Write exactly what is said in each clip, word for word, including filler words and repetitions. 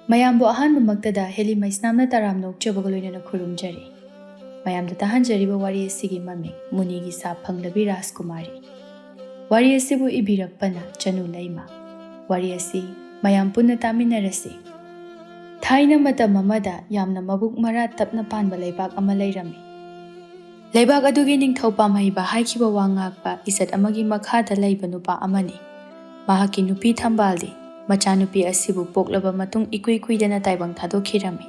ꯃꯌꯥꯝꯕꯨ ꯑꯍꯥꯟꯕꯃꯛꯇꯗ ꯍꯦꯂꯤ ꯃꯩꯁꯅꯥꯝꯅ ꯇꯔꯥꯝꯅ ꯑꯣꯛꯆꯕꯒ ꯂꯣꯏꯅꯅ ꯈꯨꯔꯨꯝꯖꯔꯤ꯫ ꯃꯌꯥꯝꯗ ꯇꯥꯍꯟꯖꯔꯤꯕ ꯋꯥꯔꯤ ꯑꯁꯤꯒꯤ ꯃꯃꯤꯡ ꯃꯨꯅꯤꯒꯤ ꯁꯥꯞ ꯐꯪꯂꯕꯤ ꯔꯥꯖꯀꯨꯃꯥꯔꯤ꯫ ꯋꯥꯔꯤ ꯑꯁꯤꯕꯨ ꯏꯕꯤꯔꯛꯄꯅ ꯆꯅꯨ ꯂꯩꯃ꯫ ꯋꯥꯔꯤ ꯑꯁꯤ ꯃꯌꯥꯝ ꯄꯨꯟꯅ ꯇꯥꯃꯤꯟꯅꯔꯁꯤ꯫ ꯊꯥꯏꯅ ꯃꯇꯝ ꯑꯃꯗ ꯌꯥꯝꯅ ꯃꯕꯨꯛ ꯃꯔꯥ ꯇꯞꯅ ꯄꯥꯟꯕ ꯂꯩꯕꯥꯛ ꯑꯃ ꯂꯩꯔꯝꯃꯤ꯫ ꯂꯩꯕꯥꯛ ꯑꯗꯨꯒꯤ ꯅꯤꯡꯊꯧ ꯄꯥꯝꯍꯩꯕ ꯍꯥꯏꯈꯤꯕ ꯋꯥ ꯉꯥꯛꯄ ꯏꯖꯠ ꯑꯃꯒꯤ ꯃꯈꯥꯗ ꯂꯩꯕ ꯅꯨꯄꯥ ꯑꯃꯅꯤ꯫ ꯃꯍꯥꯛꯀꯤ ꯅꯨꯄꯤ ꯊꯝꯕꯥꯜꯗꯤ ꯃꯆꯥꯅꯨꯄꯤ ꯑꯁꯤꯕꯨ ꯄꯣꯛꯂꯕ ꯃꯇꯨꯡ ꯏꯀꯨꯏ ꯀꯨꯏꯗꯅ ꯇꯥꯏꯕꯪ ꯊꯥꯗꯣꯛꯈꯤꯔꯝꯃꯤ꯫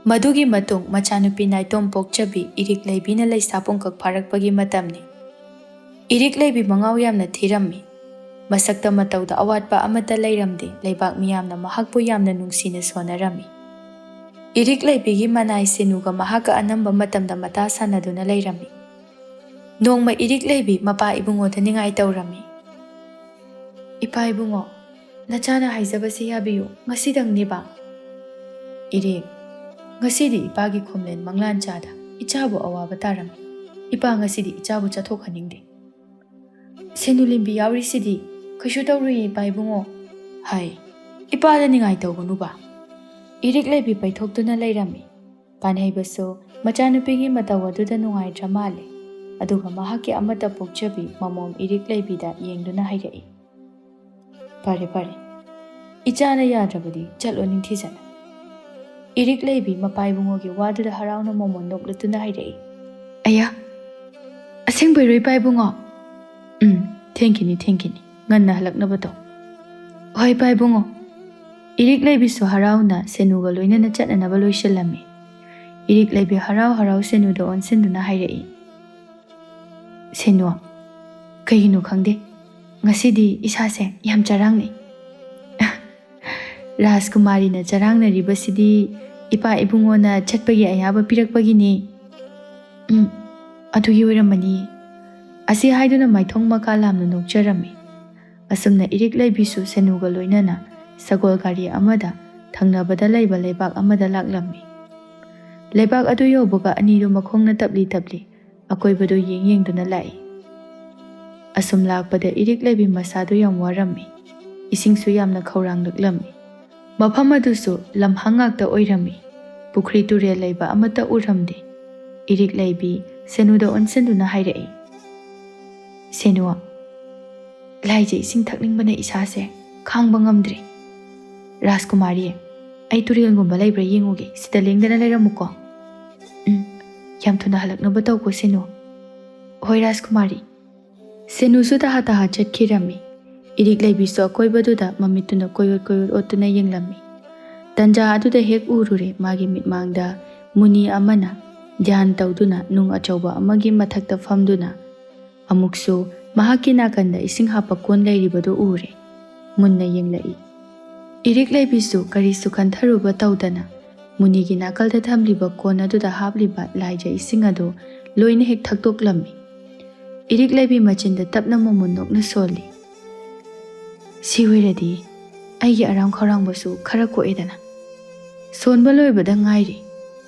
ꯃꯗꯨꯒꯤ ꯃꯇꯨꯡ ꯃꯆꯥꯅꯨꯄꯤ ꯅꯥꯏꯇꯣꯝ ꯄꯣꯛꯆꯕꯤ ꯏꯔꯤꯛ ꯂꯩꯕꯤꯅ ꯂꯩꯁꯥ ꯄꯨꯡꯀꯛ ꯐꯥꯔꯛꯄꯒꯤ ꯃꯇꯝꯅꯤ꯫ ꯏꯔꯤꯛ ꯂꯩꯕꯤ ꯃꯉꯥꯎ ꯌꯥꯝꯅ ꯊꯤꯔꯝꯃꯤ꯫ ꯃꯁꯛꯇ ꯃꯇꯧꯗ ꯑꯋꯥꯠꯄ ꯑꯃꯠꯇ ꯂꯩꯔꯝꯗꯦ꯫ ꯂꯩꯕꯥꯛ ꯃꯤꯌꯥꯝꯅ ꯃꯍꯥꯛꯄꯨ ꯌꯥꯝꯅ ꯅꯨꯡꯁꯤꯅ ꯁꯣꯟꯅꯔꯝꯃꯤ꯫ ꯏꯔꯤꯛ ꯂꯩꯕꯤꯒꯤ ꯃꯅꯥꯏ ꯁꯦꯅꯨꯒ ꯃꯍꯥꯛꯀ ꯑꯅꯝꯕ ꯃꯇꯝꯗ ꯃꯇꯥ ꯁꯥꯟꯅꯗꯨꯅ ꯂꯩꯔꯝꯃꯤ꯫ ꯅꯣꯡꯃ ꯏꯔꯤꯛ ꯂꯩꯕꯤ ꯃꯄꯥ ꯏꯕꯨꯡꯉꯣꯗ ꯅꯤꯡꯉꯥꯏ ꯇꯧꯔꯝꯃꯤ꯫ "ꯏꯄꯥ ꯏꯕꯨꯡꯉꯣ, ꯅꯆꯥꯅ ꯍꯥꯏꯖꯕꯁꯤ ꯌꯥꯕꯤꯌꯨ, ꯉꯁꯤꯗꯪꯅꯤꯕ꯫" "ꯏꯔꯤꯛ, ꯉꯁꯤꯗꯤ ꯏꯄꯥꯒꯤ ꯈꯣꯝꯂꯦꯟ ꯃꯪꯂꯥꯟ ꯆꯥꯗ ꯏꯆꯥꯕꯨ ꯑꯋꯥꯕ ꯇꯥꯔꯝꯃꯤ꯫ ꯏꯄꯥ ꯉꯁꯤꯗꯤ ꯏꯆꯥꯕꯨ ꯆꯠꯊꯣꯛꯍꯟꯅꯤꯡꯗꯦ꯫" "ꯁꯦꯅꯨ ꯂꯤꯝꯕꯤ ꯌꯥꯎꯔꯤꯁꯤꯗꯤ ꯀꯩꯁꯨ ꯇꯧꯔꯣꯏꯌꯦ ꯏꯄꯥ ꯏꯕꯨꯡꯉꯣ꯫" ꯍꯥꯏ꯫ "ꯏꯄꯥꯗ ꯅꯤꯡꯉꯥꯏ ꯇꯧꯒꯅꯨꯕ꯫" ꯏꯔꯤꯛ ꯂꯩꯕꯤ ꯄꯩꯊꯣꯛꯇꯨꯅ ꯂꯩꯔꯝꯃꯤ꯫ ꯄꯥꯟꯍꯩꯕꯁꯨ ꯃꯆꯥꯅꯨꯄꯤꯒꯤ ꯃꯇꯧ ꯑꯗꯨꯗ ꯅꯨꯡꯉꯥꯏꯗ꯭ꯔ ꯃꯥꯜꯂꯦ꯫ ꯑꯗꯨꯒ ꯃꯍꯥꯛꯀꯤ ꯑꯃꯠꯇ ꯄꯣꯛꯆꯕꯤ ꯃꯃꯣꯝ ꯏꯔꯤꯛ ꯂꯩꯕꯤꯗ ꯌꯦꯡꯗꯨꯅ ꯍꯥꯏꯔꯛꯏ, "ꯐꯔꯦ ꯐꯔꯦ, ꯏꯆꯥꯅ ꯌꯥꯗ꯭ꯔꯕꯗꯤ ꯆꯠꯂꯣ ꯅꯤꯡꯊꯤꯖꯅ꯫" ꯏꯔꯤꯛ ꯂꯩꯕꯤ ꯃꯄꯥ ꯏꯕꯨꯡꯉꯣꯒꯤ ꯋꯥꯗꯨꯗ ꯍꯔꯥꯎꯅ ꯃꯃꯣꯟ ꯅꯣꯛꯂꯗꯨꯅ ꯍꯥꯏꯔꯛꯏ, "ꯑꯌꯥ, ꯑꯁꯦꯡꯕꯩꯔꯣ ꯏꯄꯥ ꯏꯕꯨꯡꯉꯣ?" "ꯎꯝ, ꯊꯦꯡꯈꯤꯅꯤ ꯊꯦꯡꯈꯤꯅꯤ, ꯉꯟꯅ ꯍꯜꯂꯛꯅꯕ ꯇꯧ꯫" "ꯍꯣꯏ ꯏꯄꯥ ꯏꯕꯨꯡꯉꯣ꯫" ꯏꯔꯤꯛ ꯂꯩꯕꯤꯁꯨ ꯍꯔꯥꯎꯅ ꯁꯦꯅꯨꯒ ꯂꯣꯏꯅꯅ ꯆꯠꯅꯅꯕ ꯂꯣꯏꯁꯤꯜꯂꯝꯃꯤ꯫ ꯏꯔꯤꯛ ꯂꯩꯕꯤ ꯍꯔꯥꯎ ꯍꯔꯥꯎ ꯁꯦꯅꯨꯗ ꯑꯣꯟꯁꯤꯟꯗꯨꯅ ꯍꯥꯏꯔꯛꯏ, "ꯁꯦꯅꯨ, ꯀꯩꯒꯤꯅꯣ ꯈꯪꯗꯦ, ꯉꯁꯤꯗꯤ ꯏꯁꯥꯁꯦ ꯌꯥꯝ ꯆꯔꯥꯡꯅꯩ꯫ ꯔꯥꯖꯀꯨꯃꯥꯔꯤꯅ ꯆꯔꯥꯡꯅꯔꯤꯕꯁꯤꯗꯤ ꯏꯄꯥ ꯏꯕꯨꯡꯉꯣꯅ ꯆꯠꯄꯒꯤ ꯑꯌꯥꯕ ꯄꯤꯔꯛꯄꯒꯤꯅꯤ꯫" "ꯎꯝ, ꯑꯗꯨꯒꯤ ꯑꯣꯏꯔꯝꯃꯅꯤ꯫" ꯑꯁꯤ ꯍꯥꯏꯗꯨꯅ ꯃꯥꯏꯊꯣꯡ ꯃꯀꯥ ꯂꯥꯝꯅ ꯅꯣꯛꯆꯔꯝꯃꯤ꯫ ꯑꯁꯨꯝꯅ ꯏꯔꯤꯛ ꯂꯩꯕꯤꯁꯨ ꯁꯦꯅꯨꯒ ꯂꯣꯏꯅꯅ ꯁꯒꯣꯜ ꯒꯥꯔꯤ ꯑꯃꯗ ꯊꯪꯅꯕꯗ ꯂꯩꯕ ꯂꯩꯕꯥꯛ ꯑꯃꯗ ꯂꯥꯛꯂꯝꯃꯤ꯫ ꯂꯩꯕꯥꯛ ꯑꯗꯨ ꯌꯧꯕꯒ ꯑꯅꯤꯗꯨ ꯃꯈꯣꯡꯅ ꯇꯞꯂꯤ ꯇꯞꯂꯤ ꯑꯀꯣꯏꯕꯗꯨ ꯌꯦꯡ ꯌꯦꯡꯗꯨꯅ ꯂꯥꯛꯏ꯫ ꯑꯁꯨꯝ ꯂꯥꯛꯄꯗ ꯏꯔꯤꯛ ꯂꯩꯕꯤ ꯃꯁꯥꯗꯨ ꯌꯥꯝ ꯋꯥꯔꯝꯃꯤ꯫ ꯏꯁꯤꯡꯁꯨ ꯌꯥꯝꯅ ꯈꯧꯔꯥꯡꯂꯛꯂꯝꯃꯤ꯫ ꯃꯐꯝ ꯑꯗꯨꯁꯨ ꯂꯝꯍꯥꯡ ꯉꯥꯛꯇ ꯑꯣꯏꯔꯝꯃꯤ꯫ ꯄꯨꯈ꯭ꯔꯤ ꯇꯨꯔꯦꯜ ꯂꯩꯕ ꯑꯃꯠꯇ ꯎꯔꯝꯗꯦ꯫ ꯏꯔꯤꯛ ꯂꯩꯕꯤ ꯁꯦꯅꯨꯗ ꯑꯣꯟꯁꯤꯟꯗꯨꯅ ꯍꯥꯏꯔꯛꯏ, "ꯁꯦꯅꯨ, ꯂꯥꯏꯖ ꯏꯁꯤꯡ ꯊꯛꯅꯤꯡꯕꯅ ꯏꯁꯥꯁꯦ ꯈꯥꯡꯕ ꯉꯝꯗ꯭ꯔꯦ꯫ ꯔꯥꯖꯀꯨꯃꯥꯔꯤ, ꯑꯩ ꯇꯨꯔꯦꯜꯒꯨꯝꯕ ꯂꯩꯕ꯭ꯔꯥ ꯌꯦꯡꯉꯨꯒꯦ, ꯁꯤꯗ ꯂꯦꯡꯗꯅ ꯂꯩꯔꯝꯃꯨꯀꯣ꯫" "ꯎꯝ, ꯌꯥꯝ ꯊꯨꯅ ꯍꯜꯂꯛꯅꯕ ꯇꯧꯀꯣ ꯁꯦꯅꯨ꯫" "ꯍꯣꯏ ꯔꯥꯖꯀꯨꯃꯥꯔꯤ꯫" ꯁꯦꯅꯨꯁꯨ ꯇꯍꯥ ꯇꯍꯥ ꯆꯠꯈꯤꯔꯝꯃꯤ꯫ ꯏꯔꯤꯛ ꯂꯩꯕꯤꯁꯨ ꯑꯀꯣꯏꯕꯗꯨꯗ ꯃꯃꯤꯠꯇꯨꯅ ꯀꯣꯏꯑꯣꯠ ꯀꯣꯏꯑꯣꯠ ꯑꯣꯠꯇꯨꯅ ꯌꯦꯡꯂꯝꯃꯤ꯫ ꯇꯟꯖꯥ ꯑꯗꯨꯗ ꯍꯦꯛ ꯎꯔꯨꯔꯦ, ꯃꯥꯒꯤ ꯃꯤꯠꯃꯥꯡꯗ ꯃꯨꯅꯤ ꯑꯃꯅ ꯙ꯭ꯌꯥꯟ ꯇꯧꯗꯨꯅ ꯅꯨꯡ ꯑꯆꯧꯕ ꯑꯃꯒꯤ ꯃꯊꯛꯇ ꯐꯝꯗꯨꯅ, ꯑꯃꯨꯛꯁꯨ ꯃꯍꯥꯛꯀꯤ ꯅꯥꯀꯟꯗ ꯏꯁꯤꯡ ꯍꯥꯞꯄ ꯀꯣꯟ ꯂꯩꯔꯤꯕꯗꯨ ꯎꯔꯦ꯫ ꯃꯨꯟꯅ ꯌꯦꯡꯂꯛꯏ꯫ ꯏꯔꯤꯛ ꯂꯩꯕꯤꯁꯨ ꯀꯔꯤꯁꯨ ꯈꯟꯊꯔꯨꯕ ꯇꯧꯗꯅ ꯃꯨꯅꯤꯒꯤ ꯅꯥꯀꯜꯗ ꯊꯝꯂꯤꯕ ꯀꯣꯟ ꯑꯗꯨꯗ ꯍꯥꯞꯂꯤꯕ ꯂꯥꯏꯖ ꯏꯁꯤꯡ ꯑꯗꯨ ꯂꯣꯏꯅ ꯍꯦꯛ ꯊꯛꯇꯣꯛꯂꯝꯃꯤ꯫ ꯏꯔꯤꯛ ꯂꯩꯕꯤ ꯃꯆꯤꯟꯗ ꯇꯞꯅ ꯃꯣꯃꯣꯟ ꯅꯣꯛꯅ ꯁꯣꯜꯂꯤ꯫ "ꯁꯤ ꯑꯣꯏꯔꯗꯤ ꯑꯩꯒꯤ ꯑꯔꯥꯝ ꯈꯧꯔꯥꯡꯕꯁꯨ ꯈꯔ ꯀꯣꯛꯑꯦꯗꯅ꯫" ꯁꯣꯟꯕ ꯂꯣꯏꯕꯗ ꯉꯥꯏꯔꯤ꯫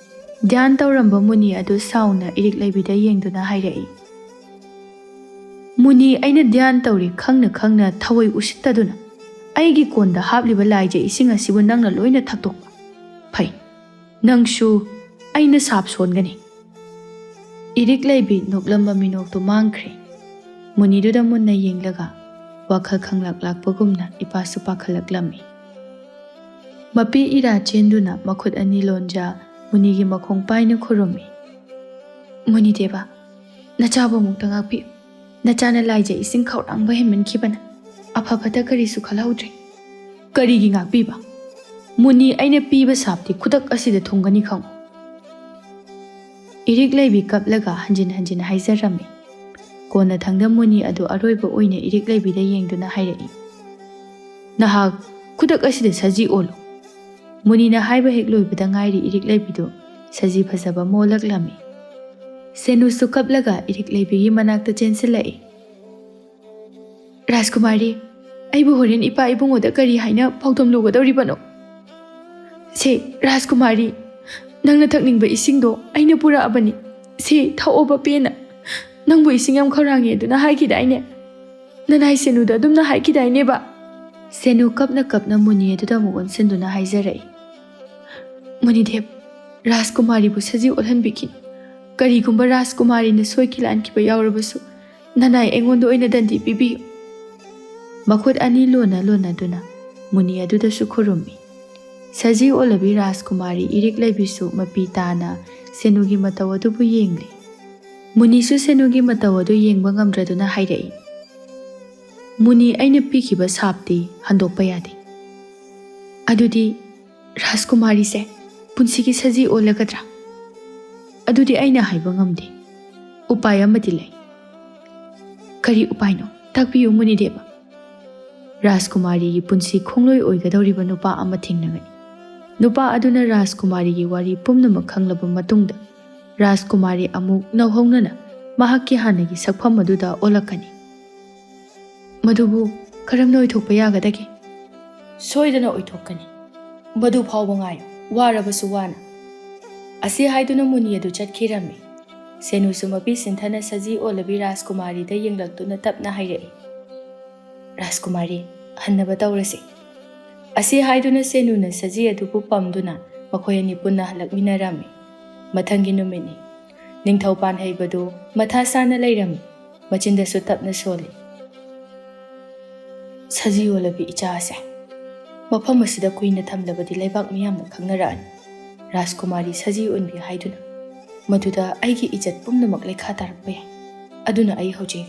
ꯙ꯭ꯌꯥꯟ ꯇꯧꯔꯝꯕ ꯃꯨꯅꯤ ꯑꯗꯨ ꯁꯥꯎꯅ ꯏꯔꯤꯛ ꯂꯩꯕꯤꯗ ꯌꯦꯡꯗꯨꯅ ꯍꯥꯏꯔꯛꯏ, "ꯃꯨꯅꯤ, ꯑꯩꯅ ꯙ꯭ꯌꯥꯟ ꯇꯧꯔꯤ ꯈꯪꯅ ꯈꯪꯅ ꯊꯋꯥꯏ ꯎꯁꯤꯠꯇꯗꯨꯅ ꯑꯩꯒꯤ ꯀꯣꯟꯗ ꯍꯥꯞꯂꯤꯕ ꯂꯥꯏꯖ ꯏꯁꯤꯡ ꯑꯁꯤꯕꯨ ꯅꯪꯅ ꯂꯣꯏꯅ ꯊꯛꯇꯣꯛꯄ꯫ ꯐꯩ, ꯅꯪꯁꯨ ꯑꯩꯅ ꯁꯥꯞ ꯁꯣꯟꯒꯅꯤ꯫" ꯏꯔꯤꯛ ꯂꯩꯕꯤ ꯅꯣꯛꯂꯝꯕ ꯃꯤꯅꯣꯛꯇꯨ ꯃꯥꯡꯈ꯭ꯔꯦ꯫ ꯃꯨꯅꯤꯗꯨꯗ ꯃꯨꯟꯅ ꯌꯦꯡꯂꯒ ꯋꯥꯈꯜ ꯈꯪꯂꯥꯛ ꯂꯥꯛꯄꯒꯨꯝꯅ ꯏꯄꯥꯁꯨ ꯄꯥꯈꯠꯂꯛꯂꯝꯃꯤ꯫ ꯃꯄꯤ ꯏꯔꯥ ꯆꯦꯟꯗꯨꯅ ꯃꯈꯨꯠ ꯑꯅꯤ ꯂꯣꯟꯖ ꯃꯨꯅꯤꯒꯤ ꯃꯈꯣꯡ ꯄꯥꯏꯅ ꯈꯨꯔꯨꯝꯃꯤ꯫ "ꯃꯨꯅꯤꯗꯦꯕ, ꯅꯆꯥꯕꯨ ꯑꯃꯨꯛꯇ ꯉꯥꯛꯄꯤꯌꯨ꯫ ꯅꯆꯥꯅ ꯂꯥꯏꯖ ꯏꯁꯤꯡ ꯈꯧꯔꯥꯡꯕ ꯍꯦꯟꯃꯟꯈꯤꯕꯅ ꯑꯐ ꯐꯠꯇ ꯀꯔꯤꯁꯨ ꯈꯜꯍꯧꯗ꯭ꯔꯦ꯫" "ꯀꯔꯤꯒꯤ ꯉꯥꯛꯄꯤꯕ? ꯃꯨꯅꯤ, ꯑꯩꯅ ꯄꯤꯕ ꯁꯥꯞꯇꯤ ꯈꯨꯗꯛ ꯑꯁꯤꯗ ꯊꯨꯡꯒꯅꯤ ꯈꯪꯉꯨ꯫" ꯏꯔꯤꯛ ꯂꯩꯕꯤ ꯀꯞꯂꯒ ꯍꯟꯖꯤꯟ ꯍꯟꯖꯤꯟ ꯍꯥꯏꯖꯔꯝꯃꯤ꯫ ꯀꯣꯟꯅꯊꯪꯗ ꯃꯨꯅꯤ ꯑꯗꯨ ꯑꯔꯣꯏꯕ ꯑꯣꯏꯅ ꯏꯔꯤꯛ ꯂꯩꯕꯤꯗ ꯌꯦꯡꯗꯨꯅ ꯍꯥꯏꯔꯛꯏ, "ꯅꯍꯥꯛ ꯈꯨꯗꯛ ꯑꯁꯤꯗ ꯁꯖꯤ ꯑꯣꯜꯂꯨ꯫" ꯃꯨꯅꯤꯅ ꯍꯥꯏꯕ ꯍꯦꯛ ꯂꯣꯏꯕꯗ ꯉꯥꯏꯔꯤ ꯏꯔꯤꯛ ꯂꯩꯕꯤꯗꯨ ꯁꯖꯤ ꯐꯖꯕ ꯑꯃ ꯑꯣꯜꯂꯛꯂꯝꯃꯤ꯫ ꯁꯦꯅꯨꯁꯨ ꯀꯞꯂꯒ ꯏꯔꯤꯛ ꯂꯩꯕꯤꯒꯤ ꯃꯅꯥꯛꯇ ꯆꯦꯟꯁꯤꯜꯂꯛꯏ꯫ "ꯔꯥꯖꯀꯨꯃꯥꯔꯤ, ꯑꯩꯕꯨ ꯍꯣꯔꯦꯟ ꯏꯄꯥ ꯏꯕꯨꯡꯉꯣꯗ ꯀꯔꯤ ꯍꯥꯏꯅ ꯄꯥꯎꯗꯝꯂꯨꯒꯗꯧꯔꯤꯕꯅꯣ?" "ꯁꯦ, ꯔꯥꯖꯀꯨꯃꯥꯔꯤ, ꯅꯪꯅ ꯊꯛꯅꯤꯡꯕ ꯏꯁꯤꯡꯗꯣ ꯑꯩꯅ ꯄꯨꯔꯛꯑꯕꯅꯤ꯫ ꯁꯦ, ꯊꯛꯑꯣꯕ ꯄꯦꯟꯅ꯫ ꯅꯪꯕꯨ ꯏꯁꯤꯡ ꯌꯥꯝ ꯈꯧꯔꯥꯡꯉꯦ ꯑꯗꯨꯅ ꯍꯥꯏꯈꯤꯗꯥꯏꯅꯦ? ꯅꯅꯥꯏ ꯁꯦꯅꯨꯗ ꯑꯗꯨꯝꯅ ꯍꯥꯏꯈꯤꯗꯥꯏꯅꯦꯕ?" ꯁꯦꯅꯨ ꯀꯞꯅ ꯀꯞꯅ ꯃꯨꯅꯤ ꯑꯗꯨꯗ ꯑꯃꯨꯛ ꯑꯣꯟꯁꯤꯟꯗꯨꯅ ꯍꯥꯏꯖꯔꯛꯏ, "ꯃꯨꯅꯤꯗꯦꯕ, ꯔꯥꯖꯀꯨꯃꯥꯔꯤꯕꯨ ꯁꯖꯤ ꯑꯣꯜꯍꯟꯕꯤꯈꯤꯅꯨ꯫ ꯀꯔꯤꯒꯨꯝꯕ ꯔꯥꯖꯀꯨꯃꯥꯔꯤꯅ ꯁꯣꯏꯈꯤ ꯂꯥꯟꯈꯤꯕ ꯌꯥꯎꯔꯕꯁꯨ, ꯅꯅꯥꯏ ꯑꯩꯉꯣꯟꯗ ꯑꯣꯏꯅ ꯗꯟꯗꯤ ꯄꯤꯕꯤꯌꯨ"꯫ ꯃꯈꯨꯠ ꯑꯅꯤ ꯂꯣꯟꯅ ꯂꯣꯟꯅꯗꯨꯅ ꯃꯨꯅꯤ ꯑꯗꯨꯗꯁꯨ ꯈꯨꯔꯨꯝꯃꯤ꯫ ꯁꯖꯤ ꯑꯣꯜꯂꯕꯤ ꯔꯥꯖꯀꯨꯃꯥꯔꯤ ꯏꯔꯤꯛ ꯂꯩꯕꯤꯁꯨ ꯃꯄꯤ ꯇꯥꯅ ꯁꯦꯅꯨꯒꯤ ꯃꯇꯧ ꯑꯗꯨꯕꯨ ꯌꯦꯡꯂꯤ꯫ ꯃꯨꯅꯤꯁꯨ ꯁꯦꯅꯨꯒꯤ ꯃꯇꯧ ꯑꯗꯨ ꯌꯦꯡꯕ ꯉꯝꯗ꯭ꯔꯗꯨꯅ ꯍꯥꯏꯔꯛꯏ, "ꯃꯨꯅꯤ, ꯑꯩꯅ ꯄꯤꯈꯤꯕ ꯁꯥꯞꯇꯤ ꯍꯟꯗꯣꯛꯄ ꯌꯥꯗꯦ꯫ ꯑꯗꯨꯗꯤ ꯔꯥꯖꯀꯨꯃꯥꯔꯤꯁꯦ ꯄꯨꯟꯁꯤꯒꯤ ꯁꯖꯤ ꯑꯣꯜꯂꯒꯗ꯭ꯔꯥ? ꯑꯗꯨꯗꯤ ꯑꯩꯅ ꯍꯥꯏꯕ ꯉꯝꯗꯦ꯫ ꯎꯄꯥꯏ ꯑꯃꯗꯤ ꯂꯩ"꯫ "ꯀꯔꯤ ꯎꯄꯥꯏꯅꯣ? ꯇꯥꯛꯄꯤꯌꯨ, ꯃꯨꯅꯤꯗꯦꯕ"꯫ ꯔꯥꯖꯀꯨꯃꯥꯔꯤꯒꯤ ꯄꯨꯟꯁꯤ ꯈꯣꯡꯂꯣꯏ ꯑꯣꯏꯒꯗꯧꯔꯤꯕ ꯅꯨꯄꯥ ꯑꯃ ꯊꯦꯡꯅꯒꯅꯤ꯫ ꯅꯨꯄꯥ ꯑꯗꯨꯅ ꯔꯥꯖꯀꯨꯃꯥꯔꯤꯒꯤ ꯋꯥꯔꯤ ꯄꯨꯝꯅꯃꯛ ꯈꯪꯂꯕ ꯃꯇꯨꯡꯗ, ꯔꯥꯖꯀꯨꯃꯥꯔꯤ ꯑꯃꯨꯛ ꯅꯧꯍꯧꯅꯅ ꯃꯍꯥꯛꯀꯤ ꯍꯥꯟꯅꯒꯤ ꯁꯛꯐꯝ ꯑꯗꯨꯗ ꯑꯣꯜꯂꯛꯀꯅꯤ꯫ ꯃꯗꯨꯕꯨ ꯀꯔꯝꯅ ꯑꯣꯏꯊꯣꯛꯄ ꯌꯥꯒꯗꯒꯦ? "ꯁꯣꯏꯗꯅ ꯑꯣꯏꯊꯣꯛꯀꯅꯤ꯫ ꯃꯗꯨ ꯐꯥꯎꯕ ꯉꯥꯏꯌꯨ, ꯋꯥꯔꯕꯁꯨ ꯋꯥꯅ"꯫ ꯑꯁꯤ ꯍꯥꯏꯗꯨꯅ ꯃꯨꯅꯤ ꯑꯗꯨ ꯆꯠꯈꯤꯔꯝꯃꯤ꯫ ꯁꯦꯅꯨꯁꯨ ꯃꯄꯤ ꯁꯤꯟꯊꯅ ꯁꯖꯤ ꯑꯣꯜꯂꯕꯤ ꯔꯥꯖꯀꯨꯃꯥꯔꯤꯗ ꯌꯦꯡꯂꯛꯇꯨꯅ ꯇꯞꯅ ꯍꯥꯏꯔꯛꯏ, "ꯔꯥꯖꯀꯨꯃꯥꯔꯤ, ꯍꯟꯅꯕ ꯇꯧꯔꯁꯤ"꯫ ꯑꯁꯤ ꯍꯥꯏꯗꯨꯅ ꯁꯦꯅꯨꯅ ꯁꯖꯤ ꯑꯗꯨꯕꯨ ꯄꯝꯗꯨꯅ ꯃꯈꯣꯏ ꯑꯅꯤ ꯄꯨꯟꯅ ꯍꯜꯂꯛꯃꯤꯟꯅꯔꯝꯃꯤ꯫ ꯃꯊꯪꯒꯤ ꯅꯨꯃꯤꯠꯅꯤ꯫ ꯅꯤꯡꯊꯧ ꯄꯥꯟꯍꯩꯕꯗꯨ ꯃꯊꯥ ꯁꯥꯅ ꯂꯩꯔꯝꯃꯤ꯫ ꯃꯆꯤꯟꯗꯁꯨ ꯇꯞꯅ ꯁꯣꯜꯂꯤ, "ꯁꯖꯤ ꯑꯣꯜꯂꯕꯤ ꯏꯆꯥ ꯑꯁꯦ ꯃꯐꯝ ꯑꯁꯤꯗ ꯀꯨꯏꯅ ꯊꯝꯂꯕꯗꯤ ꯂꯩꯕꯥꯛ ꯃꯤꯌꯥꯝꯅ ꯈꯪꯅꯔꯛꯑꯅꯤ꯫ ꯔꯥꯖꯀꯨꯃꯥꯔꯤ ꯁꯖꯤ ꯑꯣꯟꯕꯤ ꯍꯥꯏꯗꯨꯅ꯫ ꯃꯗꯨꯗ ꯑꯩꯒꯤ ꯏꯖꯠ ꯄꯨꯝꯅꯃꯛ ꯂꯩꯈꯥ ꯇꯥꯔꯛꯄ ꯌꯥꯏ꯫ ꯑꯗꯨꯅ ꯑꯩ ꯍꯧꯖꯤꯛ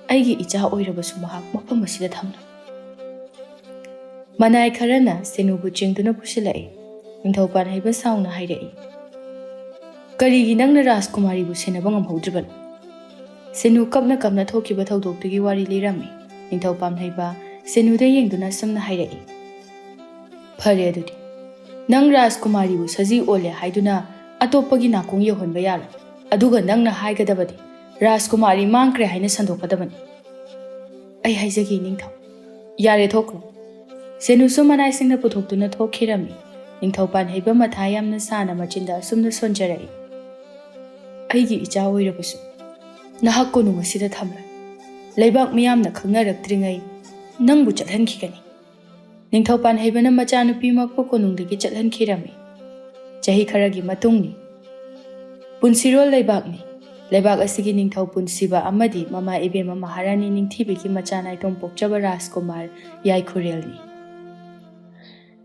ꯑꯩꯒꯤ ꯏꯆꯥ ꯑꯣꯏꯔꯕꯁꯨ ꯃꯍꯥꯛ ꯃꯐꯝ ꯑꯁꯤꯗ ꯊꯝꯂꯣꯏ"꯫ ꯃꯅꯥꯏ ꯈꯔꯅ ꯁꯦꯅꯨꯕꯨ ꯆꯤꯡꯗꯨꯅ ꯄꯨꯁꯤꯜꯂꯛꯏ꯫ ꯅꯤꯡꯊꯧ ꯄꯥꯟꯍꯩꯕ ꯁꯥꯎꯅ ꯍꯥꯏꯔꯛꯏ, "ꯀꯔꯤꯒꯤ ꯅꯪꯅ ꯔꯥꯖꯀꯨꯃꯥꯔꯤꯕꯨ ꯁꯦꯟꯅꯕ ꯉꯝꯍꯧꯗ꯭ꯔꯤꯕꯅꯣ?" ꯁꯦꯅꯨ ꯀꯞꯅ ꯀꯞꯅ ꯊꯣꯛꯈꯤꯕ ꯊꯧꯗꯣꯛꯇꯨꯒꯤ ꯋꯥꯔꯤ ꯂꯤꯔꯝꯃꯤ꯫ ꯅꯤꯡꯊꯧ ꯄꯥꯟꯍꯩꯕ ꯁꯦꯅꯨꯗ ꯌꯦꯡꯗꯨꯅ ꯑꯁꯨꯝꯅ ꯍꯥꯏꯔꯛꯏ, "ꯐꯔꯦ ꯑꯗꯨꯗꯤ, ꯅꯪ ꯔꯥꯖꯀꯨꯃꯥꯔꯤꯕꯨ ꯁꯖꯤ ꯑꯣꯜꯂꯦ ꯍꯥꯏꯗꯨꯅ ꯑꯇꯣꯞꯄꯒꯤ ꯅꯥꯀꯣꯡ ꯌꯧꯍꯟꯕ ꯌꯥꯔꯣꯏ꯫ ꯑꯗꯨꯒ ꯅꯪꯅ ꯍꯥꯏꯒꯗꯕꯗꯤ, ꯔꯥꯖꯀꯨꯃꯥꯔꯤ ꯃꯥꯡꯈ꯭ꯔꯦ ꯍꯥꯏꯅ ꯁꯟꯗꯣꯛꯀꯗꯕꯅꯤ"꯫ "ꯑꯩ ꯍꯥꯏꯖꯒꯦ, ꯅꯤꯡꯊꯧ"꯫ "ꯌꯥꯔꯦ, ꯊꯣꯛꯈ꯭ꯔꯣ"꯫ ꯁꯦꯅꯨꯁꯨ ꯃꯅꯥꯏꯁꯤꯡꯅ ꯄꯨꯊꯣꯛꯇꯨꯅ ꯊꯣꯛꯈꯤꯔꯝꯃꯤ꯫ ꯅꯤꯡꯊꯧ ꯄꯥꯟꯍꯩꯕ ꯃꯊꯥ ꯌꯥꯝꯅ ꯁꯥꯅ ꯃꯆꯤꯟꯗ ꯑꯁꯨꯝꯅ ꯁꯣꯟꯖꯔꯛꯏ, "ꯑꯩꯒꯤ ꯏꯆꯥ ꯑꯣꯏꯔꯕꯁꯨ ꯅꯍꯥꯛ ꯀꯣꯅꯨꯡ ꯑꯁꯤꯗ ꯊꯝꯂꯣꯏ꯫ ꯂꯩꯕꯥꯛ ꯃꯤꯌꯥꯝꯅ ꯈꯪꯅꯔꯛꯇ꯭ꯔꯤꯉꯩ ꯅꯪꯕꯨ ꯆꯠꯍꯟꯈꯤꯒꯅꯤ"꯫ ꯅꯤꯡꯊꯧ ꯄꯥꯟꯍꯩꯕꯅ ꯃꯆꯥꯅꯨꯄꯤꯃꯛꯄꯨ ꯀꯣꯅꯨꯡꯗꯒꯤ ꯆꯠꯍꯟꯈꯤꯔꯝꯃꯤ꯫ ꯆꯍꯤ ꯈꯔꯒꯤ ꯃꯇꯨꯡꯅꯤ꯫ ꯄꯨꯟꯁꯤꯔꯣꯜ ꯂꯩꯕꯥꯛꯅꯤ꯫ ꯂꯩꯕꯥꯛ ꯑꯁꯤꯒꯤ ꯅꯤꯡꯊꯧ ꯄꯨꯟꯁꯤꯕ ꯑꯃꯗꯤ ꯃꯃꯥ ꯏꯕꯦꯝꯃ ꯃꯍꯥꯔꯥꯅꯤ ꯅꯤꯡꯊꯤꯕꯤꯒꯤ ꯃꯆꯥ ꯅꯥꯏꯇꯣꯝ ꯄꯣꯛꯆꯕ ꯔꯥꯖꯀꯨꯃꯥꯔ ꯌꯥꯏꯈꯨꯔꯦꯜꯅꯤ꯫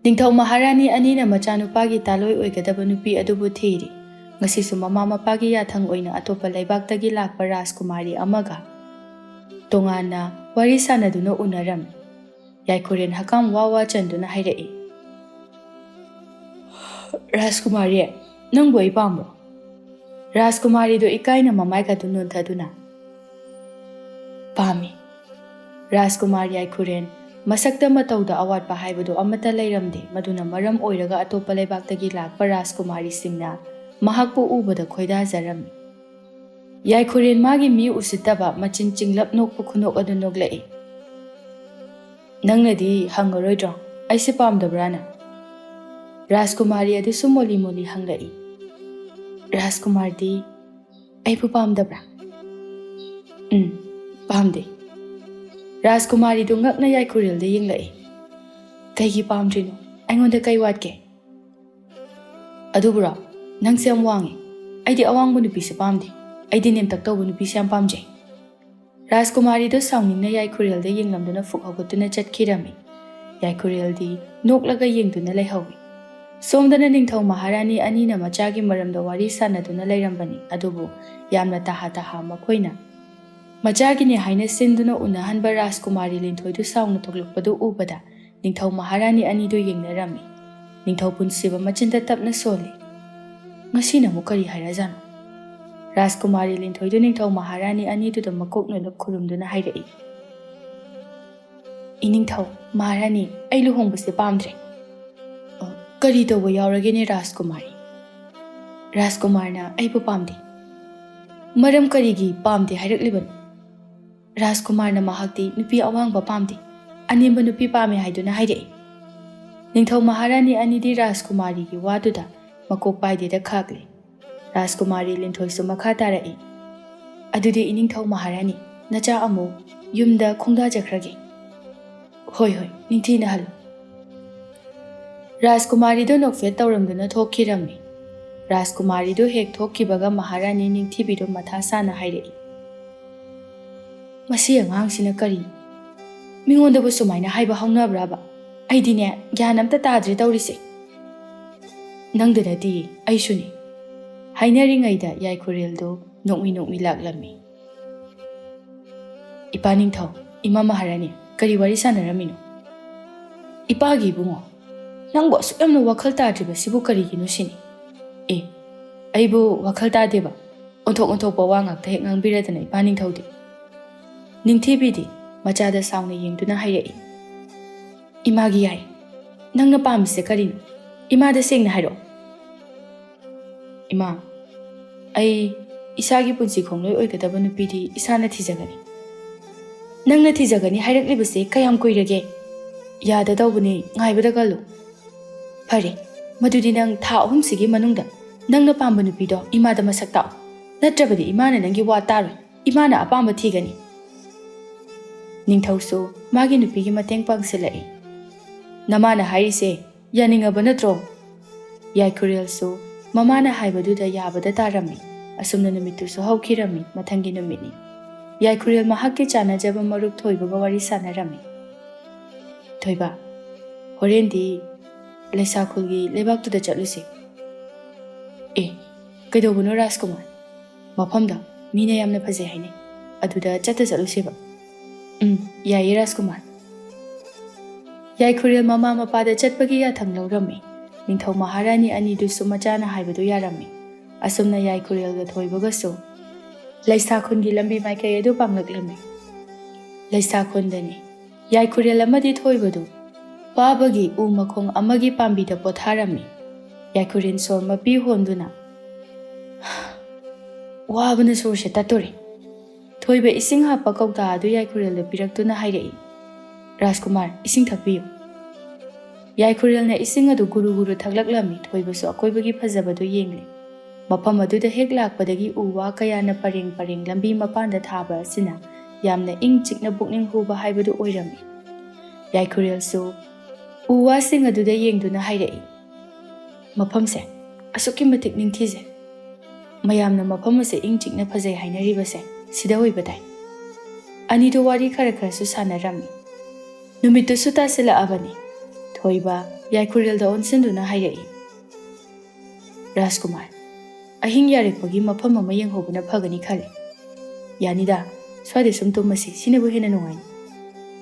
ꯅꯤꯡꯊꯧ ꯃꯍꯥꯔꯥꯅꯤ ꯑꯅꯤꯅ ꯃꯆꯥꯅꯨꯄꯥꯒꯤ ꯇꯥꯂꯣꯏ ꯑꯣꯏꯒꯗꯕ ꯅꯨꯄꯤ ꯑꯗꯨꯕꯨ ꯊꯤꯔꯤ꯫ ꯉꯁꯤꯁꯨ ꯃꯃꯥ ꯃꯄꯥꯒꯤ ꯌꯥꯊꯪ ꯑꯣꯏꯅ ꯑꯇꯣꯞꯄ ꯂꯩꯕꯥꯛꯇꯒꯤ ꯂꯥꯛꯄ ꯔꯥꯖꯀꯨꯃꯥꯔꯤ ꯑꯃꯒ ꯇꯣꯉꯥꯟꯅ ꯋꯥꯔꯤ ꯁꯥꯟꯅꯗꯨꯅ ꯎꯅꯔꯝꯃꯤ꯫ ꯌꯥꯏꯈꯨꯔꯦꯟ ꯍꯀꯥꯝ ꯋꯥ ꯋꯥ ꯆꯟꯗꯨꯅ ꯍꯥꯏꯔꯛꯏ, "ꯔꯥꯖꯀꯨꯃꯥꯔꯤ, ꯅꯪꯕꯨ ꯑꯩ ꯄꯥꯝꯕ꯭ꯔꯣ?" ꯔꯥꯖꯀꯨꯃꯥꯔꯤꯗꯨ ꯏꯀꯥꯏꯅ ꯃꯃꯥꯏꯒꯗꯨ ꯅꯣꯟꯊꯗꯨꯅ, "ꯄꯥꯝꯃꯤ꯫" ꯔꯥꯖꯀꯨꯃꯥꯔ ꯌꯥꯏꯈꯨꯔꯦꯟ ꯃꯁꯛꯇ ꯃꯇꯧꯗ ꯑꯋꯥꯠꯄ ꯍꯥꯏꯕꯗꯨ ꯑꯃꯠꯇ ꯂꯩꯔꯝꯗꯦ, ꯃꯗꯨꯅ ꯃꯔꯝ ꯑꯣꯏꯔꯒ ꯑꯇꯣꯞꯄ ꯂꯩꯕꯥꯛꯇꯒꯤ ꯂꯥꯛꯄ ꯔꯥꯖꯀꯨꯃꯥꯔꯤꯁꯤꯡꯅ ꯃꯍꯥꯛꯄꯨ ꯎꯕꯗ ꯈꯣꯏꯗꯥꯖꯔꯝꯃꯤ꯫ ꯌꯥꯏꯈꯨꯔꯦꯟ ꯃꯥꯒꯤ ꯃꯤ ꯎꯁꯤꯠꯇꯕ ꯃꯆꯤꯟ ꯆꯤꯡꯂꯞ ꯅꯣꯛꯄ ꯈꯨꯅꯣꯛ ꯑꯗꯨ ꯅꯣꯛꯂꯛꯏ꯫ "ꯅꯪꯅꯗꯤ ꯍꯪꯉꯔꯣꯏꯗ꯭ꯔꯣ, ꯑꯩꯁꯦ ꯄꯥꯝꯗꯕ꯭ꯔꯥꯅ?" ꯔꯥꯖꯀꯨꯃꯥꯔꯤ ꯑꯗꯨꯁꯨ ꯃꯣꯂꯤ ꯃꯣꯂꯤ ꯍꯪꯂꯛꯏ꯫ "ꯔꯥꯖꯀꯨꯃꯥꯔꯗꯤ ꯑꯩꯕꯨ ꯄꯥꯝꯗꯕ꯭ꯔꯥ?" "ꯎꯝ, ꯄꯥꯝꯗꯦ꯫" ꯔꯥꯖꯀꯨꯃꯥꯔꯤꯗꯨ ꯉꯛꯅ ꯌꯥꯏꯈꯨꯔꯦꯜꯗ ꯌꯦꯡꯂꯛꯏ꯫ "ꯀꯩꯒꯤ ꯄꯥꯝꯗ꯭ꯔꯤꯅꯣ? ꯑꯩꯉꯣꯟꯗ ꯀꯩ ꯋꯥꯠꯀꯦ?" "ꯑꯗꯨꯕꯨꯔꯣ, ꯅꯪꯁꯦ ꯌꯥꯝ ꯋꯥꯡꯉꯤ꯫ ꯑꯩꯗꯤ ꯑꯋꯥꯡꯕ ꯅꯨꯄꯤꯁꯦ ꯄꯥꯝꯗꯦ꯫ ꯑꯩꯗꯤ ꯅꯦꯝꯇꯛ ꯇꯧꯕ ꯅꯨꯄꯤꯁꯦ ꯌꯥꯝ ꯄꯥꯝꯖꯩ꯫" ꯔꯥꯖꯀꯨꯃꯥꯔꯤꯗꯨ ꯁꯥꯎꯅꯤꯡꯅ ꯌꯥꯏꯈꯨꯔꯦꯜꯗ ꯌꯦꯡꯂꯝꯗꯨꯅ ꯐꯨꯛ ꯍꯧꯒꯠꯇꯨꯅ ꯆꯠꯈꯤꯔꯝꯃꯤ꯫ ꯌꯥꯏꯈꯨꯔꯦꯜꯗꯤ ꯅꯣꯛꯂꯒ ꯌꯦꯡꯗꯨꯅ ꯂꯩꯍꯧꯏ꯫ ꯁꯣꯝꯗꯅ ꯅꯤꯡꯊꯧ ꯃꯍꯥꯔꯥꯅꯤ ꯑꯅꯤꯅ ꯃꯆꯥꯒꯤ ꯃꯔꯝꯗ ꯋꯥꯔꯤ ꯁꯥꯟꯅꯗꯨꯅ ꯂꯩꯔꯝꯕꯅꯤ, ꯑꯗꯨꯕꯨ ꯌꯥꯝꯅ ꯇꯍꯥ ꯇꯍꯥ ꯃꯈꯣꯏꯅ ꯃꯆꯥꯒꯤꯅꯤ ꯍꯥꯏꯅ ꯁꯤꯟꯗꯨꯅ ꯎꯅꯍꯟꯕ ꯔꯥꯖꯀꯨꯃꯥꯔꯤ ꯂꯤꯟꯊꯣꯏꯗꯨ ꯁꯥꯎꯅ ꯊꯣꯛꯂꯛꯄꯗꯨ ꯎꯕꯗ ꯅꯤꯡꯊꯧ ꯃꯍꯥꯔꯥꯅꯤ ꯑꯅꯤꯗꯨ ꯌꯦꯡꯅꯔꯝꯃꯤ꯫ ꯅꯤꯡꯊꯧ ꯄꯨꯟꯁꯤꯕ ꯃꯆꯤꯟꯗ ꯇꯞꯅ ꯁꯣꯜꯂꯤ꯫ "ꯉꯁꯤꯅ ꯑꯃꯨꯛ ꯀꯔꯤ ꯍꯥꯏꯔꯖꯥꯠꯅꯣ?" ꯔꯥꯖꯀꯨꯃꯥꯔꯤ ꯂꯤꯟꯊꯣꯏꯗꯨ ꯅꯤꯡꯊꯧ ꯃꯍꯥꯔꯥꯅꯤ ꯑꯅꯤꯗꯨꯗ ꯃꯀꯣꯛ ꯅꯣꯜꯂꯞ ꯈꯨꯔꯨꯝꯗꯨꯅ ꯍꯥꯏꯔꯛꯏ, "ꯏꯅꯤꯡꯊꯧ ꯃꯍꯥꯔꯥꯅꯤ, ꯑꯩ ꯂꯨꯍꯣꯡꯕꯁꯦ ꯄꯥꯝꯗ꯭ꯔꯦ꯫" "ꯑ, ꯀꯔꯤ ꯇꯧꯕ ꯌꯥꯎꯔꯒꯦꯅꯦ ꯔꯥꯖꯀꯨꯃꯥꯔꯤ?" "ꯔꯥꯖꯀꯨꯃꯥꯔꯅ ꯑꯩꯕꯨ ꯄꯥꯝꯗꯦ꯫" "ꯃꯔꯝ ꯀꯔꯤꯒꯤ ꯄꯥꯝꯗꯦ ꯍꯥꯏꯔꯛꯂꯤꯕꯅꯣ?" "ꯔꯥꯖꯀꯨꯃꯥꯔꯅ ꯃꯍꯥꯛꯇꯤ ꯅꯨꯄꯤ ꯑꯋꯥꯡꯕ ꯄꯥꯝꯗꯦ, ꯑꯅꯦꯝꯕ ꯅꯨꯄꯤ ꯄꯥꯝꯃꯦ ꯍꯥꯏꯗꯨꯅ ꯍꯥꯏꯔꯛꯏ꯫" ꯅꯤꯡꯊꯧ ꯃꯍꯥꯔꯥꯅꯤ ꯑꯅꯤꯗꯤ ꯔꯥꯖꯀꯨꯃꯥꯔꯤꯒꯤ ꯋꯥꯗꯨꯗ ꯃꯀꯣꯛ ꯄꯥꯏꯗꯦꯗ ꯈꯥꯛꯂꯤ꯫ ꯔꯥꯖꯀꯨꯃꯥꯔꯤ ꯂꯤꯟꯊꯣꯏꯁꯨ ꯃꯈꯥ ꯇꯥꯔꯛꯏ, "ꯑꯗꯨꯗꯤ ꯏꯅꯤꯡꯊꯧ ꯃꯍꯥꯔꯥꯅꯤ, ꯅꯆꯥ ꯑꯃꯨꯛ ꯌꯨꯝꯗ ꯈꯣꯡꯗꯥꯖꯈ꯭ꯔꯒꯦ꯫" "ꯍꯣꯏ, ꯍꯣꯏ, ꯅꯤꯡꯊꯤꯅ ꯍꯜꯂꯨ꯫" ꯔꯥꯖꯀꯨꯃꯥꯔꯤꯗꯨ ꯅꯣꯛꯐꯦꯠ ꯇꯧꯔꯝꯗꯨꯅ ꯊꯣꯛꯈꯤꯔꯝꯃꯤ꯫ ꯔꯥꯖꯀꯨꯃꯥꯔꯤꯗꯨ ꯍꯦꯛ ꯊꯣꯛꯈꯤꯕꯒ ꯃꯍꯥꯔꯥꯅꯤ ꯅꯤꯡꯊꯤꯕꯤꯗꯨ ꯃꯊꯥ ꯁꯥꯅ ꯍꯥꯏꯔꯛꯏ, "ꯃꯁꯤ ꯑꯉꯥꯡꯁꯤꯅ ꯀꯔꯤꯅꯣ? ꯃꯤꯉꯣꯟꯗꯕꯨ ꯁꯨꯃꯥꯏꯅ ꯍꯥꯏꯕ ꯍꯧꯅꯕ꯭ꯔꯕ? ꯑꯩꯗꯤꯅꯦ, ꯒ꯭ꯌꯥꯟ ꯑꯝꯇ ꯇꯥꯗ꯭ꯔꯦ ꯇꯧꯔꯤꯁꯦ꯫ ꯅꯪꯗ ꯅꯠꯇꯤꯌꯦ, ꯑꯩꯁꯨꯅꯤ꯫" ꯍꯥꯏꯅꯔꯤꯉꯩꯗ ꯌꯥꯏꯈꯨꯔꯦꯜꯗꯨ ꯅꯣꯛꯃꯤ ꯅꯣꯛꯃꯤ ꯂꯥꯛꯂꯝꯃꯤ꯫ "ꯏꯄꯥ ꯅꯤꯡꯊꯧ, ꯏꯃꯥ ꯃꯍꯥꯔꯥꯅꯤ, ꯀꯔꯤ ꯋꯥꯔꯤ ꯁꯥꯟꯅꯔꯝꯃꯤꯅꯣ?" "ꯏꯄꯥꯒꯤ ꯏꯕꯨꯡꯉꯣ, ꯅꯪꯕꯨ ꯑꯁꯨꯛ ꯌꯥꯝꯅ ꯋꯥꯈꯜ ꯇꯥꯗ꯭ꯔꯤꯕꯁꯤꯕꯨ ꯀꯔꯤꯒꯤꯅꯣ ꯁꯤꯅꯤ?" "ꯑꯦ, ꯑꯩꯕꯨ ꯋꯥꯈꯜ ꯇꯥꯗꯦꯕ꯫ ꯑꯣꯟꯊꯣꯛ ꯑꯣꯟꯊꯣꯛꯄ ꯋꯥ ꯉꯥꯛꯇ ꯍꯦꯛ ꯉꯥꯡꯕꯤꯔꯗꯅ, ꯏꯄꯥ ꯅꯤꯡꯊꯧꯗꯤ꯫" ꯅꯤꯡꯊꯤꯕꯤꯗꯤ ꯃꯆꯥꯗ ꯁꯥꯎꯅ ꯌꯦꯡꯗꯨꯅ ꯍꯥꯏꯔꯛꯏ, "ꯏꯃꯥꯒꯤ ꯌꯥꯏ, ꯅꯪꯅ ꯄꯥꯝꯃꯤꯁꯦ ꯀꯔꯤꯅꯣ? ꯏꯃꯥꯗ ꯁꯦꯡꯅ ꯍꯥꯏꯔꯛꯑꯣ꯫" "ꯏꯃꯥ, ꯑꯩ ꯏꯁꯥꯒꯤ ꯄꯨꯟꯁꯤ ꯈꯣꯡꯂꯣꯏ ꯑꯣꯏꯒꯗꯕ ꯅꯨꯄꯤꯗꯤ ꯏꯁꯥꯅ ꯊꯤꯖꯒꯅꯤ꯫" "ꯅꯪꯅ ꯊꯤꯖꯒꯅꯤ ꯍꯥꯏꯔꯛꯂꯤꯕꯁꯦ ꯀꯌꯥꯝ ꯀꯨꯏꯔꯒꯦ?" "ꯌꯥꯗ ꯇꯧꯕꯅꯤ, ꯉꯥꯏꯕꯗ ꯀꯜꯂꯨ꯫" "ꯐꯔꯦ, ꯃꯗꯨꯗꯤ ꯅꯪ ꯊꯥ ꯑꯍꯨꯝꯁꯤꯒꯤ ꯃꯅꯨꯡꯗ ꯅꯪꯅ ꯄꯥꯝꯕ ꯅꯨꯄꯤꯗꯣ ꯏꯃꯥꯗ ꯃꯁꯛ ꯇꯥꯛꯑꯣ꯫ ꯅꯠꯇ꯭ꯔꯕꯗꯤ ꯏꯃꯥꯅ ꯅꯪꯒꯤ ꯋꯥ ꯇꯥꯔꯣꯏ, ꯏꯃꯥꯅ ꯑꯄꯥꯝꯕ ꯊꯤꯒꯅꯤ꯫" ꯅꯤꯡꯊꯧꯁꯨ ꯃꯥꯒꯤ ꯅꯨꯄꯤꯒꯤ ꯃꯇꯦꯡ ꯄꯥꯡꯁꯤꯜꯂꯛꯏ꯫ "ꯅꯃꯥꯅ ꯍꯥꯏꯔꯤꯁꯦ ꯌꯥꯅꯤꯡꯉꯕ ꯅꯠꯇ꯭ꯔꯣ?" ꯌꯥꯏꯈꯨꯔꯦꯜꯁꯨ ꯃꯃꯥꯅ ꯍꯥꯏꯕꯗꯨꯗ ꯌꯥꯕꯗ ꯇꯥꯔꯝꯃꯤ꯫ ꯑꯁꯨꯝꯅ ꯅꯨꯃꯤꯠꯇꯨꯁꯨ ꯍꯧꯈꯤꯔꯝꯃꯤ꯫ ꯃꯊꯪꯒꯤ ꯅꯨꯃꯤꯠꯅꯤ꯫ ꯌꯥꯏꯈꯨꯔꯦꯜ ꯃꯍꯥꯛꯀꯤ ꯆꯥꯟꯅꯖꯕ ꯃꯔꯨꯞ ꯊꯣꯏꯕꯒ ꯋꯥꯔꯤ ꯁꯥꯟꯅꯔꯝꯃꯤ꯫ "ꯊꯣꯏꯕ, ꯍꯣꯔꯦꯟꯗꯤ ꯂꯩꯁꯥꯈꯨꯜꯒꯤ ꯂꯩꯕꯥꯛꯇꯨꯗ ꯆꯠꯂꯨꯁꯤ꯫" "ꯑꯦ, ꯀꯩꯗꯧꯕꯅꯣ ꯔꯥꯖꯀꯨꯃꯥꯔ? ꯃꯐꯝꯗꯣ ꯃꯤꯅ ꯌꯥꯝꯅ ꯐꯖꯩ ꯍꯥꯏꯅꯩ꯫ ꯑꯗꯨꯗ ꯆꯠꯇ ꯆꯠꯂꯨꯁꯦꯕ꯫" "ꯎꯝ, ꯌꯥꯏꯌꯦ ꯔꯥꯖꯀꯨꯃꯥꯔ꯫" ꯌꯥꯏꯈꯨꯔꯦꯜ ꯃꯃꯥ ꯃꯄꯥꯗ ꯆꯠꯄꯒꯤ ꯌꯥꯊꯪ ꯂꯧꯔꯝꯃꯤ꯫ ꯅꯤꯡꯊꯧ ꯃꯍꯥꯔꯥꯅꯤ ꯑꯅꯤꯗꯨꯁꯨ ꯃꯆꯥꯅ ꯍꯥꯏꯕꯗꯨ ꯌꯥꯔꯝꯃꯤ꯫ ꯑꯁꯨꯝꯅ ꯌꯥꯏꯈꯨꯔꯦꯜꯒ ꯊꯣꯏꯕꯒꯁꯨ ꯂꯩꯁꯥꯈꯨꯟꯒꯤ ꯂꯝꯕꯤ ꯃꯥꯏꯀꯩ ꯑꯗꯨ ꯄꯥꯡꯂꯛꯂꯝꯃꯤ꯫ ꯂꯩꯁꯥꯈꯨꯟꯗꯅꯤ꯫ ꯌꯥꯏꯈꯨꯔꯦꯜ ꯑꯃꯗꯤ ꯊꯣꯏꯕꯗꯨ ꯄꯥꯕꯒꯤ ꯎ ꯃꯈꯣꯡ ꯑꯃꯒꯤ ꯄꯥꯝꯕꯤꯗ ꯄꯣꯊꯥꯔꯝꯃꯤ꯫ ꯌꯥꯏꯈꯨꯔꯦꯜ ꯁꯣꯔ ꯃꯄꯤ ꯍꯣꯟꯗꯨꯅ ꯋꯥꯕꯅ ꯁꯣꯔꯁꯦ ꯇꯠꯇꯣꯔꯦ꯫ ꯊꯣꯏꯕ ꯏꯁꯤꯡ ꯍꯥꯞꯄ ꯀꯧꯇꯥ ꯑꯗꯨ ꯌꯥꯏꯈꯨꯔꯦꯜꯗ ꯄꯤꯔꯛꯇꯨꯅ ꯍꯥꯏꯔꯛꯏ, "ꯔꯥꯖꯀꯨꯃꯥꯔ, ꯏꯁꯤꯡ ꯊꯛꯄꯤꯌꯨ꯫" ꯌꯥꯏꯈꯨꯔꯦꯜꯅ ꯏꯁꯤꯡ ꯑꯗꯨ ꯒꯨꯔꯨ ꯒꯨꯔꯨ ꯊꯛꯂꯛꯂꯝꯃꯤ꯫ ꯊꯣꯏꯕꯁꯨ ꯑꯀꯣꯏꯕꯒꯤ ꯐꯖꯕꯗꯨ ꯌꯦꯡꯂꯤ꯫ ꯃꯐꯝ ꯑꯗꯨꯗ ꯍꯦꯛ ꯂꯥꯛꯄꯗꯒꯤ ꯎ ꯋꯥ ꯀꯌꯥꯅ ꯄꯔꯦꯡ ꯄꯔꯦꯡ ꯂꯝꯕꯤ ꯃꯄꯥꯟꯗ ꯊꯥꯕ ꯑꯁꯤꯅ ꯌꯥꯝꯅ ꯏꯪ ꯆꯤꯛꯅ ꯄꯨꯛꯅꯤꯡ ꯍꯨꯕ ꯍꯥꯏꯕꯗꯨ ꯑꯣꯏꯔꯝꯃꯤ꯫ ꯌꯥꯏꯈꯨꯔꯦꯜꯁꯨ ꯎ ꯋꯥꯁꯤꯡ ꯑꯗꯨꯗ ꯌꯦꯡꯗꯨꯅ ꯍꯥꯏꯔꯛꯏ, "ꯃꯐꯝꯁꯦ ꯑꯁꯨꯛꯀꯤ ꯃꯇꯤꯛ ꯅꯤꯡꯊꯤꯖꯩ꯫ ꯃꯌꯥꯝꯅ ꯃꯐꯝ ꯑꯁꯦ ꯏꯪ ꯆꯤꯛꯅ ꯐꯖꯩ ꯍꯥꯏꯅꯔꯤꯕꯁꯦ ꯁꯤꯗ ꯑꯣꯏꯕ ꯇꯥꯏ"꯫ ꯑꯅꯤꯗꯨ ꯋꯥꯔꯤ ꯈꯔ ꯈꯔꯁꯨ ꯁꯥꯟꯅꯔꯝꯃꯤ꯫ ꯅꯨꯃꯤꯠꯇꯨꯁꯨ ꯇꯥꯁꯤꯜꯂꯛꯑꯕꯅꯤ꯫ ꯊꯣꯏꯕ ꯌꯥꯏꯈꯨꯔꯦꯜꯗ ꯑꯣꯟꯁꯤꯟꯗꯨꯅ ꯍꯥꯏꯔꯛꯏ, "ꯔꯥꯖꯀꯨꯃꯥꯔ, ꯑꯍꯤꯡ ꯌꯥꯔꯦꯛꯄꯒꯤ ꯃꯐꯝ ꯑꯃ ꯌꯦꯡꯍꯧꯕꯅ ꯐꯒꯅꯤ ꯈꯜꯂꯤ꯫ ꯌꯥꯅꯤꯗ, ꯁ꯭ꯋꯥꯏꯗ ꯁꯨꯝ ꯇꯨꯝꯃꯁꯤ, ꯁꯤꯅꯕꯨ ꯍꯦꯟꯅ ꯅꯨꯡꯉꯥꯏꯅꯤ꯫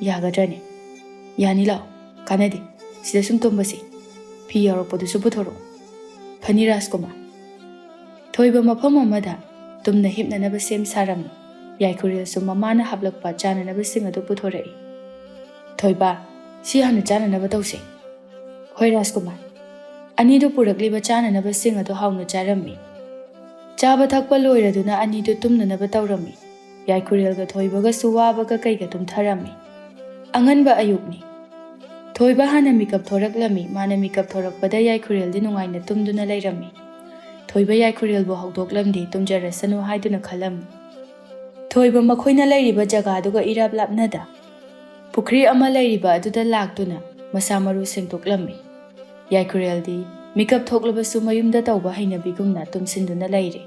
ꯌꯥꯒꯗ꯭ꯔꯅꯦ?" "ꯌꯥꯅꯤ, ꯂꯥꯛꯑꯣ꯫ ꯀꯥꯟꯅꯗꯦ, ꯁꯤꯗ ꯁꯨꯝ ꯇꯨꯝꯕꯁꯤ꯫ ꯐꯤ ꯌꯥꯎꯔꯛꯄꯗꯨꯁꯨ ꯄꯨꯊꯣꯔꯛꯑꯣ"꯫ "ꯐꯅꯤ, ꯔꯥꯖꯀꯨꯃꯥꯔ"꯫ ꯊꯣꯏꯕ ꯃꯐꯝ ꯑꯃꯗ ꯇꯨꯝꯅ ꯍꯤꯞꯅꯅꯕ ꯁꯦꯝ ꯁꯥꯔꯝꯃꯤ꯫ ꯌꯥꯏꯈꯨꯔꯦꯜꯁꯨ ꯃꯃꯥꯅ ꯍꯥꯞꯂꯛꯄ ꯆꯥꯅꯅꯕꯁꯤꯡ ꯑꯗꯨ ꯄꯨꯊꯣꯔꯛꯏ꯫ "ꯊꯣꯏꯕ, ꯁꯤ ꯍꯥꯟꯅ ꯆꯥꯅꯅꯕ ꯇꯧꯁꯦ"꯫ "ꯍꯣꯏ, ꯔꯥꯖꯀꯨꯃꯥꯔ"꯫ ꯑꯅꯤꯗꯨ ꯄꯨꯔꯛꯂꯤꯕ ꯆꯥꯅꯅꯕꯁꯤꯡ ꯑꯗꯨ ꯍꯥꯎꯅ ꯆꯥꯔꯝꯃꯤ꯫ ꯆꯥꯕ ꯊꯛꯄ ꯂꯣꯏꯔꯗꯨꯅ ꯑꯅꯤꯗꯨ ꯇꯨꯝꯅꯅꯕ ꯇꯧꯔꯝꯃꯤ꯫ ꯌꯥꯏꯈꯨꯔꯦꯜꯒ ꯊꯣꯏꯕꯒꯁꯨ ꯋꯥꯕꯒ ꯀꯩꯒ ꯇꯨꯝꯊꯔꯝꯃꯤ꯫ ꯑꯉꯟꯕ ꯑꯌꯨꯛꯅꯤ꯫ ꯊꯣꯏꯕ ꯍꯥꯟꯅ ꯃꯤꯀꯞ ꯊꯣꯔꯛꯂꯝꯃꯤ꯫ ꯃꯥꯅ ꯃꯤꯀꯞ ꯊꯣꯔꯛꯄꯗ ꯌꯥꯏꯈꯨꯔꯦꯜꯗꯤ ꯅꯨꯡꯉꯥꯏꯅ ꯇꯨꯝꯗꯨꯅ ꯂꯩꯔꯝꯃꯤ꯫ ꯊꯣꯏꯕ ꯌꯥꯏꯈꯨꯔꯦꯜꯕꯨ ꯍꯧꯗꯣꯛꯂꯝꯗꯦ, ꯇꯨꯝꯖꯔꯁꯅꯨ ꯍꯥꯏꯗꯨꯅ ꯈꯜꯂꯝꯃꯤ꯫ ꯊꯣꯏꯕ ꯃꯈꯣꯏꯅ ꯂꯩꯔꯤꯕ ꯖꯒꯥꯗꯨꯒ ꯏꯔꯥꯞ ꯂꯥꯞꯅꯗ ꯄꯨꯈ꯭ꯔꯤ ꯑꯃ ꯂꯩꯔꯤꯕ ꯑꯗꯨꯗ ꯂꯥꯛꯇꯨꯅ ꯃꯁꯥ ꯃꯔꯨ ꯁꯦꯡꯗꯣꯛꯂꯝꯃꯤ꯫ ꯌꯥꯏꯈꯨꯔꯦꯜꯗꯤ ꯃꯤꯀꯞ ꯊꯣꯛꯂꯕꯁꯨ ꯃꯌꯨꯝꯗ ꯇꯧꯕ ꯍꯩꯅꯕꯤꯒꯨꯝꯅ ꯇꯨꯝꯁꯤꯟꯗꯨꯅ ꯂꯩꯔꯦ꯫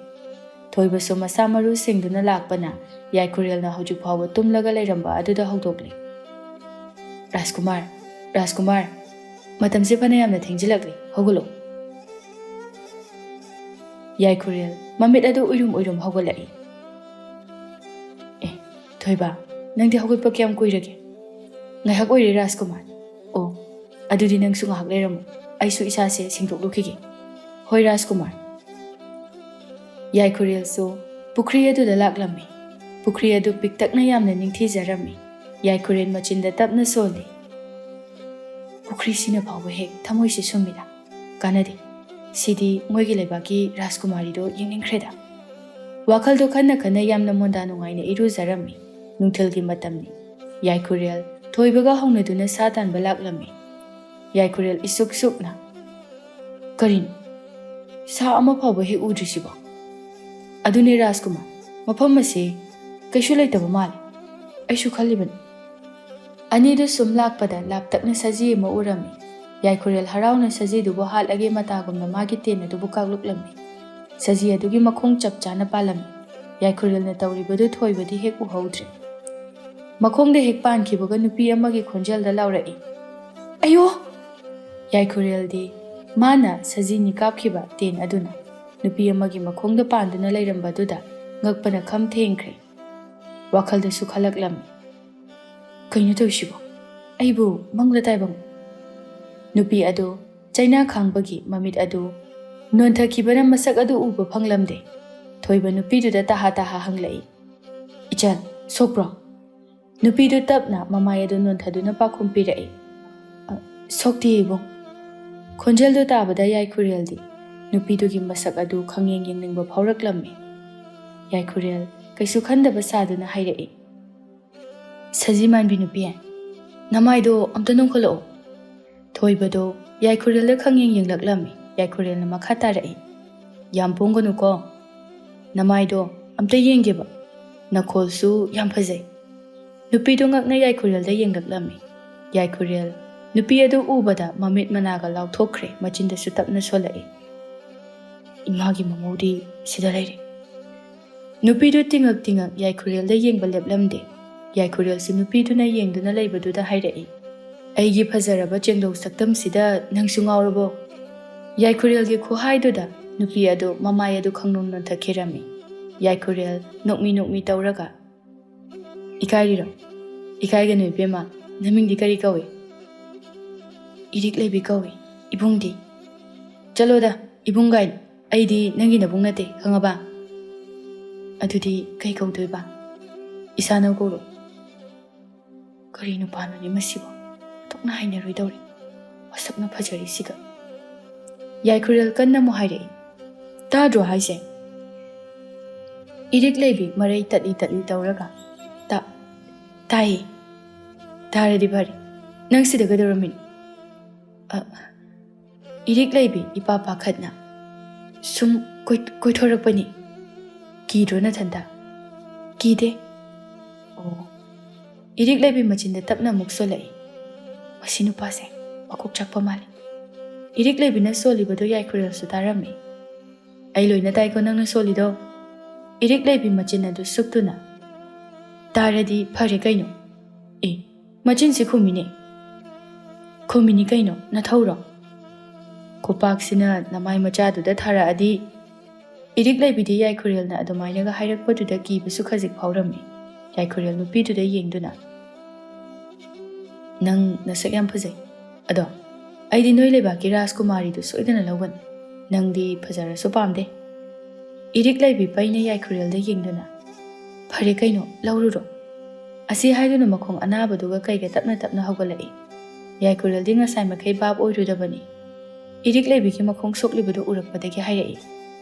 ꯊꯣꯏꯕꯁꯨ ꯃꯁꯥ ꯃꯔꯨ ꯁꯦꯡꯗꯨꯅ ꯂꯥꯛꯄꯅ ꯌꯥꯏꯈꯨꯔꯦꯜꯅ ꯍꯧꯖꯤꯛ ꯐꯥꯎꯕ ꯇꯨꯝꯂꯒ ꯂꯩꯔꯝꯕ ꯑꯗꯨꯗ ꯍꯧꯗꯣꯛꯂꯦ꯫ "ꯔꯥꯖꯀꯨꯃꯥꯔ, ꯔꯥꯖꯀꯨꯃꯥꯔ, ꯃꯇꯝꯁꯦ ꯐꯅ ꯌꯥꯝꯅ ꯊꯦꯡꯖꯤꯜꯂꯛꯂꯦ, ꯍꯧꯒꯠꯂꯣ"꯫ ꯌꯥꯏꯈꯨꯔꯦꯜ ꯃꯃꯤꯠ ꯑꯗꯨ ꯎꯏꯔꯨꯝ ꯎꯏꯔꯨꯝ ꯍꯧꯒꯠꯂꯛꯏ꯫ "ꯑꯦ, ꯊꯣꯏꯕ, ꯅꯪꯗꯤ ꯍꯧꯒꯠꯄ ꯀꯌꯥꯝ ꯀꯨꯏꯔꯒꯦ?" "ꯉꯥꯏꯍꯥꯛ ꯑꯣꯏꯔꯦ, ꯔꯥꯖꯀꯨꯃꯥꯔ"꯫ "ꯑꯣ, ꯑꯗꯨꯗꯤ ꯅꯪꯁꯨ ꯉꯥꯏꯍꯥꯛ ꯂꯩꯔꯝꯃꯨ, ꯑꯩꯁꯨ ꯏꯁꯥꯁꯦ ꯁꯦꯡꯗꯣꯛꯂꯨꯈꯤꯒꯦ"꯫ "ꯍꯣꯏ, ꯔꯥꯖꯀꯨꯃꯥꯔ"꯫ ꯌꯥꯏꯈꯨꯔꯦꯜꯁꯨ ꯄꯨꯈ꯭ꯔꯤ ꯑꯗꯨꯗ ꯂꯥꯛꯂꯝꯃꯤ꯫ ꯄꯨꯈ꯭ꯔꯤ ꯑꯗꯨ ꯄꯤꯛꯇꯛꯅ ꯌꯥꯝꯅ ꯅꯤꯡꯊꯤꯖꯔꯝꯃꯤ꯫ ꯌꯥꯏꯈꯨꯔꯦꯜ ꯃꯆꯤꯟꯗ ꯇꯞꯅ ꯁꯣꯜꯂꯤ꯫ "ꯄꯨꯈ꯭ꯔꯤꯁꯤꯅ ꯐꯥꯎꯕ ꯍꯦꯛ ꯊꯃꯣꯏꯁꯦ ꯁꯨꯝꯃꯤꯗ꯫ ꯀꯥꯟꯅꯗꯦ꯫ ꯁꯤꯗꯤ ꯃꯣꯏꯒꯤ ꯂꯩꯕꯥꯛꯀꯤ ꯔꯥꯖꯀꯨꯃꯥꯔꯤꯗꯣ ꯌꯦꯡꯅꯤꯡꯈ꯭ꯔꯦꯗ"꯫ ꯋꯥꯈꯜꯗꯣ ꯈꯟꯅ ꯈꯟꯅ ꯌꯥꯝꯅ ꯃꯣꯟꯗꯥ ꯅꯨꯡꯉꯥꯏꯅ ꯏꯔꯨꯖꯔꯝꯃꯤ꯫ ꯅꯨꯡꯊꯤꯜꯒꯤ ꯃꯇꯝꯅꯤ꯫ ꯌꯥꯏꯈꯨꯔꯦꯜ ꯊꯣꯏꯕꯒ ꯍꯧꯅꯗꯨꯅ ꯁꯥ ꯇꯥꯟꯕ ꯂꯥꯛꯂꯝꯃꯤ꯫ ꯌꯥꯏꯈꯨꯔꯦꯜ ꯏꯁꯨꯛ ꯁꯨꯛꯅ, "ꯀꯔꯤꯅꯣ? ꯁꯥ ꯑꯃ ꯐꯥꯎꯕ ꯍꯦꯛ ꯎꯗ꯭ꯔꯤꯁꯤꯕꯣ?" "ꯑꯗꯨꯅꯦ ꯔꯥꯖꯀꯨꯃꯥꯔ, ꯃꯐꯝ ꯑꯁꯤ ꯀꯩꯁꯨ ꯂꯩꯇꯕ ꯃꯥꯜꯂꯦ꯫ ꯑꯩꯁꯨ ꯈꯜꯂꯤꯕꯅꯤ"꯫ ꯑꯅꯤꯗꯨ ꯁꯨꯝ ꯂꯥꯛꯄꯗ ꯂꯥꯞꯇꯛꯅ ꯁꯖꯤ ꯑꯃ ꯎꯔꯝꯃꯤ꯫ ꯌꯥꯏꯈꯨꯔꯦꯜ ꯍꯔꯥꯎꯅ ꯁꯖꯤꯗꯨꯕꯨ ꯍꯥꯠꯂꯒꯦ ꯃꯇꯥꯒꯨꯝꯅ ꯃꯥꯒꯤ ꯇꯦꯟ ꯑꯗꯨꯕꯨ ꯀꯥꯛꯂꯨꯛꯂꯝꯃꯤ꯫ ꯁꯖꯤ ꯑꯗꯨꯒꯤ ꯃꯈꯣꯡ ꯆꯞ ꯆꯥꯅ ꯄꯥꯜꯂꯝꯃꯤ꯫ ꯌꯥꯏꯈꯨꯔꯦꯜꯅ ꯇꯧꯔꯤꯕꯗꯨ ꯊꯣꯏꯕꯗꯤ ꯍꯦꯛ ꯎꯍꯧꯗ꯭ꯔꯦ꯫ ꯃꯈꯣꯡꯗ ꯍꯦꯛ ꯄꯥꯟꯈꯤꯕꯒ ꯅꯨꯄꯤ ꯑꯃꯒꯤ ꯈꯣꯟꯖꯦꯜꯗ ꯂꯥꯎꯔꯛꯏ, "ꯑꯌꯣ!" ꯌꯥꯏꯈꯨꯔꯦꯜꯗꯤ ꯃꯥꯅ ꯁꯖꯤꯅꯤ ꯀꯥꯞꯈꯤꯕ ꯇꯦꯟ ꯑꯗꯨꯅ ꯅꯨꯄꯤ ꯑꯃꯒꯤ ꯃꯈꯣꯡꯗ ꯄꯥꯟꯗꯨꯅ ꯂꯩꯔꯝꯕꯗꯨꯗ ꯉꯛꯄꯅ ꯈꯝ ꯊꯦꯡꯈ꯭ꯔꯦ꯫ ꯋꯥꯈꯜꯗꯁꯨ ꯈꯜꯂꯛꯂꯝꯃꯤ, "ꯀꯩꯅꯣ ꯇꯧꯔꯤꯁꯤꯕꯣ? ꯑꯩꯕꯨ ꯃꯪꯂ ꯇꯥꯏꯕꯪ?" ꯅꯨꯄꯤ ꯑꯗꯨ ꯆꯩꯅꯥ ꯈꯥꯡꯕꯒꯤ ꯃꯃꯤꯠ ꯑꯗꯨ ꯅꯣꯟꯊꯈꯤꯕꯅ ꯃꯁꯛ ꯑꯗꯨ ꯎꯕ ꯐꯪꯂꯝꯗꯦ꯫ ꯊꯣꯏꯕ ꯅꯨꯄꯤꯗꯨꯗ ꯇꯍꯥ ꯇꯍꯥ ꯍꯪꯂꯛꯏ, "ꯏꯆꯟ, ꯁꯣꯛꯄ꯭ꯔꯣ?" ꯅꯨꯄꯤꯗꯨ ꯇꯞꯅ ꯃꯃꯥꯏ ꯑꯗꯨ ꯅꯣꯟꯊꯗꯨꯅ ꯄꯥꯎꯈꯨꯝ ꯄꯤꯔꯛꯏ, "ꯑ, ꯁꯣꯛꯇꯦ ꯏꯕꯨꯡ꯫" ꯈꯣꯟꯖꯦꯜꯗꯨ ꯇꯥꯕꯗ ꯌꯥꯏꯈꯨꯔꯦꯜꯗꯤ ꯅꯨꯄꯤꯗꯨꯒꯤ ꯃꯁꯛ ꯑꯗꯨ ꯈꯪꯌꯦꯡ ꯌꯦꯡꯅꯤꯡꯕ ꯐꯥꯎꯔꯛꯂꯝꯃꯤ꯫ ꯌꯥꯏꯈꯨꯔꯦꯜ ꯀꯩꯁꯨ ꯈꯟꯗꯕ ꯁꯥꯗꯨꯅ ꯍꯥꯏꯔꯛꯏ, "ꯁꯖꯤ ꯃꯥꯟꯕꯤ ꯅꯨꯄꯤ, ꯅꯃꯥꯏꯗꯣ ꯑꯝꯇ ꯅꯣꯡꯈꯠꯂꯛꯑꯣ꯫" ꯊꯣꯏꯕꯗꯣ ꯌꯥꯏꯈꯨꯔꯦꯜꯗ ꯈꯪꯌꯦꯡ ꯌꯦꯡꯂꯛꯂꯝꯃꯤ꯫ ꯌꯥꯏꯈꯨꯔꯦꯜꯅ ꯃꯈꯥ ꯇꯥꯔꯛꯏ, "ꯌꯥꯝ ꯄꯣꯡꯒꯅꯨꯀꯣ, ꯅꯃꯥꯏꯗꯣ ꯑꯝꯇ ꯌꯦꯡꯒꯦꯕ, ꯅꯈꯣꯜꯁꯨ ꯌꯥꯝ ꯐꯖꯩ꯫" ꯅꯨꯄꯤꯗꯨ ꯉꯛꯅ ꯌꯥꯏꯈꯨꯔꯦꯜꯗ ꯌꯦꯡꯂꯛꯂꯝꯃꯤ꯫ ꯌꯥꯏꯈꯨꯔꯦꯜ ꯅꯨꯄꯤ ꯑꯗꯨ ꯎꯕꯗ ꯃꯃꯤꯠ ꯃꯅꯥꯒ ꯂꯥꯎꯊꯣꯛꯈ꯭ꯔꯦ, ꯃꯆꯤꯟꯗꯁꯨ ꯇꯞꯅ ꯁꯣꯜꯂꯛꯏ, "ꯏꯃꯥꯒꯤ ꯃꯃꯧꯗꯤ ꯁꯤꯗ ꯂꯩꯔꯦ꯫" ꯅꯨꯄꯤꯗꯨ ꯇꯤꯉꯛ ꯇꯤꯉꯛ ꯌꯥꯏꯈꯨꯔꯦꯜꯗ ꯌꯦꯡꯕ ꯂꯦꯞꯂꯝꯗꯦ꯫ ꯌꯥꯏꯈꯨꯔꯦꯜꯁꯨ ꯅꯨꯄꯤꯗꯨꯅ ꯌꯦꯡꯗꯨꯅ ꯂꯩꯕꯗꯨꯗ ꯍꯥꯏꯔꯛꯏ, "ꯑꯩꯒꯤ ꯐꯖꯔꯕ ꯆꯦꯡꯗꯧ ꯁꯛꯇꯝꯁꯤꯗ ꯅꯪꯁꯨ ꯉꯥꯎꯔꯕꯣ?" ꯌꯥꯏꯈꯨꯔꯦꯜꯒꯤ ꯈꯨꯍꯥꯏꯗꯨꯗ ꯅꯨꯄꯤ ꯑꯗꯨ ꯃꯃꯥꯏ ꯑꯗꯨ ꯈꯪꯅꯣꯝ ꯅꯣꯟꯊꯈꯤꯔꯝꯃꯤ꯫ ꯌꯥꯏꯈꯨꯔꯦꯜ ꯅꯣꯛꯃꯤ ꯅꯣꯛꯃꯤ ꯇꯧꯔꯒ, "ꯏꯀꯥꯏꯔꯤꯔꯣ? ꯏꯀꯥꯏꯒꯅꯨ ꯏꯕꯦꯝꯃ, ꯅꯃꯤꯡꯗꯤ ꯀꯔꯤ ꯀꯧꯏ?" "ꯏꯔꯤꯛ ꯂꯩꯕꯤ ꯀꯧꯏ, ꯏꯕꯨꯡꯗꯤ?" "ꯆꯠꯂꯣꯗ, ꯏꯕꯨꯡ ꯀꯥꯏꯅ, ꯑꯩꯗꯤ ꯅꯪꯒꯤ ꯅꯕꯨꯡ ꯅꯠꯇꯦ, ꯈꯪꯉꯕ?" "ꯑꯗꯨꯗꯤ ꯀꯩ ꯀꯧꯗꯣꯏꯕ?" "ꯏꯁꯥꯅꯧ ꯀꯧꯔꯣ꯫" "ꯀꯔꯤ ꯅꯨꯄꯥꯅꯣꯅꯦ ꯃꯁꯤꯕꯣ? ꯑꯣꯟꯊꯣꯛꯅ ꯍꯩꯅꯔꯣꯏꯗꯧꯔꯤ, ꯃꯁꯛꯅ ꯐꯖꯔꯤꯁꯤꯒ꯫" ꯌꯥꯏꯈꯨꯔꯦꯜ ꯀꯟꯅ ꯑꯃꯨꯛ ꯍꯥꯏꯔꯛꯏ, "ꯇꯥꯗ꯭ꯔꯣ ꯍꯥꯏꯁꯦ?" ꯏꯔꯤꯛ ꯂꯩꯕꯤ ꯃꯔꯩ ꯇꯠꯂꯤ ꯇꯠꯂꯤ ꯇꯧꯔꯒ, "ꯇꯥ-, ꯇꯥꯏꯌꯦ꯫" "ꯇꯥꯔꯗꯤ ꯐꯔꯦ꯫ ꯅꯪ ꯁꯤꯗ ꯀꯩꯗꯧꯔꯝꯃꯤꯅꯣ?" "ꯑ, ꯏꯔꯤꯛ ꯂꯩꯕꯤ ꯏꯄꯥ ꯄꯥꯈꯠꯅ ꯁꯨꯝ ꯀꯣꯏ-, ꯀꯣꯏꯊꯣꯔꯛꯄꯅꯤ꯫" "ꯀꯤꯗ꯭ꯔꯣ ꯅꯊꯟꯇ?" "ꯀꯤꯗꯦ꯫" "ꯑꯣ, ꯏꯔꯤꯛ ꯂꯩꯕꯤ ꯃꯆꯤꯟꯗ ꯇꯞꯅ ꯑꯃꯨꯛ ꯁꯣꯜꯂꯛꯏ꯫ "ꯃꯁꯤ ꯅꯨꯄꯥꯁꯦ ꯃꯀꯣꯛ ꯆꯥꯛꯄ ꯃꯥꯜꯂꯤ꯫" ꯏꯔꯤꯛ ꯂꯩꯕꯤꯅ ꯁꯣꯜꯂꯤꯕꯗꯨ ꯌꯥꯏꯈꯨꯔꯦꯜꯁꯨ ꯇꯥꯔꯝꯃꯤ꯫ "ꯑꯩ ꯂꯣꯏꯅ ꯇꯥꯏꯀꯣ ꯅꯪꯅ ꯁꯣꯜꯂꯤꯗꯣ꯫" ꯏꯔꯤꯛ ꯂꯩꯕꯤ ꯃꯆꯤꯟ ꯑꯗꯨ ꯁꯨꯛꯇꯨꯅ, "ꯇꯥꯔꯗꯤ ꯐꯔꯦ ꯀꯩꯅꯣ꯫ ꯑꯦ, ꯃꯆꯤꯟꯁꯤ ꯈꯨꯝꯃꯤꯅꯦ꯫" "ꯈꯨꯝꯃꯤꯅꯤ ꯀꯩꯅꯣ, ꯅꯊꯧꯔꯣ?" "ꯈꯨꯄꯥꯛꯁꯤꯅ ꯅꯃꯥꯏ ꯃꯆꯥꯗꯨꯗ ꯊꯥꯔꯛꯑꯗꯤ?" ꯏꯔꯤꯛ ꯂꯩꯕꯤꯗꯤ ꯌꯥꯏꯈꯨꯔꯦꯜꯅ ꯑꯗꯨꯃꯥꯏꯅꯒ ꯍꯥꯏꯔꯛꯄꯗꯨꯗ ꯀꯤꯕꯁꯨ ꯈꯖꯤꯛ ꯐꯥꯎꯔꯝꯃꯤ꯫ ꯌꯥꯏꯈꯨꯔꯦꯜ ꯅꯨꯄꯤꯗꯨꯗ ꯌꯦꯡꯗꯨꯅ, "ꯅꯪ ꯅꯁꯛ ꯌꯥꯝ ꯐꯖꯩ꯫ ꯑꯗꯣ ꯑꯩꯗꯤ ꯅꯣꯏ ꯂꯩꯕꯥꯛꯀꯤ ꯔꯥꯖꯀꯨꯃꯥꯔꯤꯗꯨ ꯁꯣꯏꯗꯅ ꯂꯧꯒꯅꯤ꯫ ꯅꯪꯗꯤ ꯐꯖꯔꯁꯨ ꯄꯥꯝꯗꯦ꯫" ꯏꯔꯤꯛ ꯂꯩꯕꯤ ꯄꯩꯅ ꯌꯥꯏꯈꯨꯔꯦꯜꯗ ꯌꯦꯡꯗꯨꯅ, "ꯐꯔꯦ ꯀꯩꯅꯣ, ꯂꯧꯔꯨꯔꯣ꯫" ꯑꯁꯤ ꯍꯥꯏꯗꯨꯅ ꯃꯈꯣꯡ ꯑꯅꯥꯕꯗꯨꯒ ꯀꯩꯒ ꯇꯞꯅ ꯇꯞꯅ ꯍꯧꯒꯠꯂꯛꯏ꯫ ꯌꯥꯏꯈꯨꯔꯦꯜꯗꯤ ꯉꯁꯥꯏ ꯃꯈꯩ ꯚꯥꯞ ꯑꯣꯏꯔꯨꯗꯕꯅꯤ꯫ ꯏꯔꯤꯛ ꯂꯩꯕꯤꯒꯤ ꯃꯈꯣꯡ ꯁꯣꯛꯂꯤꯕꯗꯨ ꯎꯔꯛꯄꯗꯒꯤ ꯍꯥꯏꯔꯛꯏ,